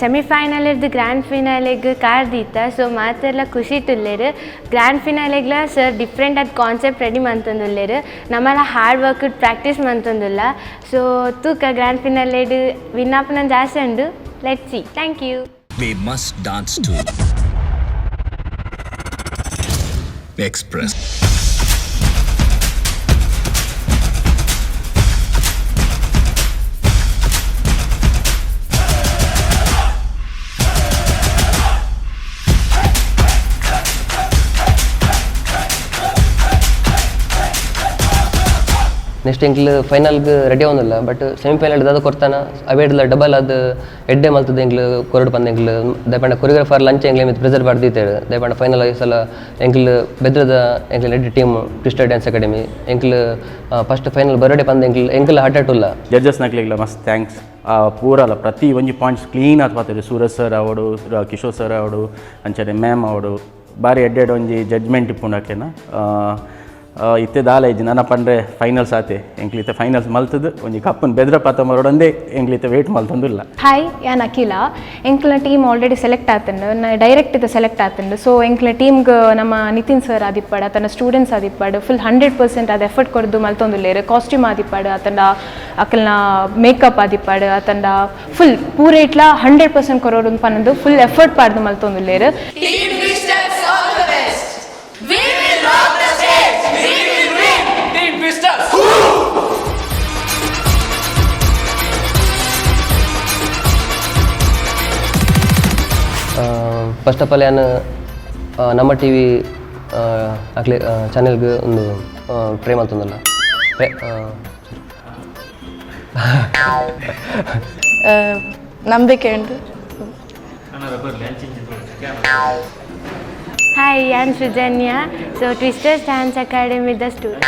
ಸೆಮಿಫೈನಲ್ ಇರ್ದು ಗ್ರ್ಯಾಂಡ್ ಫಿನಾಲೆಗ್ ಕಾರ್ದೀತ. ಸೊ ಮಾತೆಲ್ಲ ಖುಷಿ ತುಲ್ಲೇರು. ಗ್ರ್ಯಾಂಡ್ ಫಿನಾಲೆಗ್ಲ ಸರ್ ಡಿಫ್ರೆಂಟ್ ಆದ ಕಾನ್ಸೆಪ್ಟ್ ರೆಡಿ ಮಂತೊಂದುಲ್ಲೇರು. ನಮ್ಮೆಲ್ಲ ಹಾರ್ಡ್ ವರ್ಕ್ ಪ್ರಾಕ್ಟೀಸ್ ಮಂತೊಂದುಲ್ಲ. ಸೊ ತೂಕ ಗ್ರ್ಯಾಂಡ್ ಫಿನಾಲೆಡ್ ವಿನ್ ಆಪುನ ಜಾಸ್ತಿ ಉಂಡು. Let's see. Thank you. We must dance to Express. Next ಎಂಕ್ಲು ಫೈನಲ್ಗೆ ರೆಡಿ ಆವೊಂದಿಲ್ಲ, ಬಟ್ ಸೆಮಿಫೈನಲ್ ದಾದ ಕೊರ್ತಾನ ಅವೇಡ್ಲ ಡಬಲ್ ಅದು ಎಡ್ಡೆ ಮಲ್ತದ ಎಂಕ್ಲು ಕೊರಡು ಪಂದ ಎಂಕ್ಲು ದಯಪಂಡ ಕೊರಿಯೋಗ್ರಾಫರ್ ಲಂಚ್ ಎಂಕ್ಲೆ ಮಿತ್ ಪ್ರೆಸರ್ ಬಾರ್ದಿತ್ತೇಳು. ದಯಪಂಡ ಫೈನಲ್ ಈ ಸಲ ಎಂಕ್ಲು ಬೆದ್ರದ ಎಂಕ್ಲು ಎಡ್ಡೆ ಟೀಮ್ ಟ್ವಿಸ್ಟರ್ ಡ್ಯಾನ್ಸ್ ಅಕಾಡೆಮಿ ಎಂಕ್ಲು ಫಸ್ಟ್ ಫೈನಲ್ ಬರೋಡೆ ಪಂದ ಎಂಕ್ಲು ಎಂಕ್ಲು ಹಠ ಉಲ್ಲ. ಜಡ್ಜಸ್ ನಕ್ಲಿಗ್ಲ ಮಸ್ತ್ thanks. ಪೂರಲ್ಲ ಪ್ರತಿ ಒಂಜಿ ಪಾಯಿಂಟ್ಸ್ ಕ್ಲೀನ್ ಆತ್ ಪಾತೆರು. ಸೂರಜ್ ಸರ್ ಅವಡು, ಕಿಶೋರ್ ಸರ್ ಅವಡು, ಅಂಚನೆ ಮ್ಯಾಮ್ ಅವಡು ಬಾರಿ ಎಡ್ಡೆಡ್ ಒಂಜಿ ಜಡ್ಜ್ಮೆಂಟ್ ಇಪ್ಪುಂಡಕ್ಲೆನ. ಇತ್ತೆ ದಾಲ ಇಜ್ಜಿ ನನ್ನ ಪಂಡ್ರೆ ಫೈನಲ್ಸ್ ಆತೆ ಎಂಕ್ಲಿತ್ತೆ ಫೈನಲ್ಸ್ ಮಲ್ತದು ಒಂಜಿ ಕಪ್ಪನ್ ಬೆದ್ರ ಪಾತ ಮರೋಡಂದೇ ಎಂಕ್ಲಿತ್ತೆ ವೇಟ್ ಮಲ್ತೊಂದಿಲ್ಲ. ಹಾಯ್, ಯಾನ್ ಅಖಿಲ. ಎಂಕ್ಲ ಟೀಮ್ ಆಲ್ರೆಡಿ ಸೆಲೆಕ್ಟ್ ಆತಂಡು, ಡೈರೆಕ್ಟ್ ಇದು ಸೆಲೆಕ್ಟ್ ಆತಂಡು. ಸೊ ಎಂಕ್ಲ ಟೀಮ್ಗೆ ನಮ್ಮ ನಿತಿನ್ ಸರ್ ಆದಿಪ್ಪಾಡು, ಆತನ ಸ್ಟೂಡೆಂಟ್ಸ್ ಆದಿಪ್ಪಾಡು ಫುಲ್ 100% ಅದು ಎಫರ್ಟ್ ಕೊಡ್ದು ಮಲ್ತೊಂದುಲ್ಲೇರು. ಕಾಸ್ಟ್ಯೂಮ್ ಆದಿಪ್ಪಾಡು, ಆತನ ಅಕಲ್ನ ಮೇಕಪ್ ಆದಿಪ್ಪಾಡು, ಆತನ ಫುಲ್ ಪೂರೇಟ್ಲ 100% ಕೊರೋಡು ಪನ್ನದು ಫುಲ್ ಎಫರ್ಟ್ ಪಾಡ್ದು ಮಲ್ತೊಂದುಲ್ಲೇರು. ಫಸ್ಟ್ ಆಫ್ ಆಲ್ ಯಾನ್ ನಮ್ಮ ಟಿ ವಿ ಅಕ್ಲೆ ಚಾನೆಲ್ಗೆ ಒಂದು ಪ್ರೇ ಮಲ್ತೊಂದುಲ್ಲ. ನಂಬಿಕೆ ಉಂಡು. ಹಾಯ್, ಯಾನ್ ಸುಜನ್ಯ. ಸೊ ಟ್ವಿಸ್ಟರ್ಸ್ ಡ್ಯಾನ್ಸ್ ಅಕಾಡೆಮಿದ ಸ್ಟೂಡೆಂಟ್.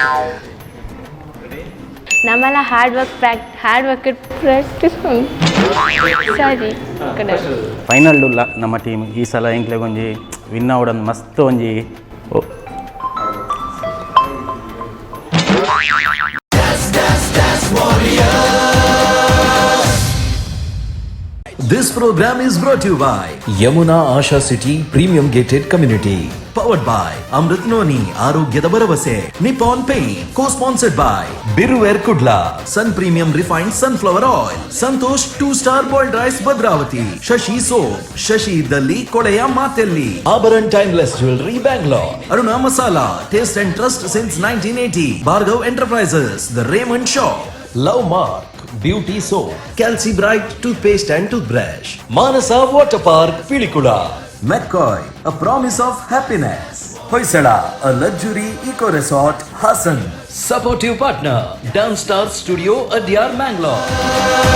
ನಮ್ಮೆಲ್ಲ ಹಾರ್ಡ್ ವರ್ಕ್ ಪ್ರಾಕ್ಟೀಸ್ ಸಾರಿ ಫೈನಲ್ ಉಲ್ಲ ನಮ್ಮ ಟೀಮ್ ಈ ಸಲ ಎಂಕ್ಲೆಗ್ ಒಂಜಿ ವಿನ್ ಆವಡಂದು ಮಸ್ತ್ ಒಂಜಿ This program is brought you by Yamuna Asha City premium gated community, powered by Amrit Noni, ಆರೋಗ್ಯದ ಭರವಸೆ, Nippon Paint, co sponsored by Birver Kudla, Sun Premium refined sunflower oil, Santosh Two Star boiled rice Bhadravati, Shashi soap, Shashi ಇದ್ದಲ್ಲಿ ಕೊಳೆಯ ಮಾತೆಲ್ಲಿ, Abharan timeless jewellery Bangalore, Aruna masala, taste and trust since 1980, Bhargav Enterprises, the Raymond shop, Love Mark beauty soap, Calci Bright toothpaste and toothbrush, Manasa water park Pilikula, McCoy, a promise of happiness, Hoysala, a luxury eco resort, Hassan, supportive partner, Dance Star Studio, Adyar, Mangalore.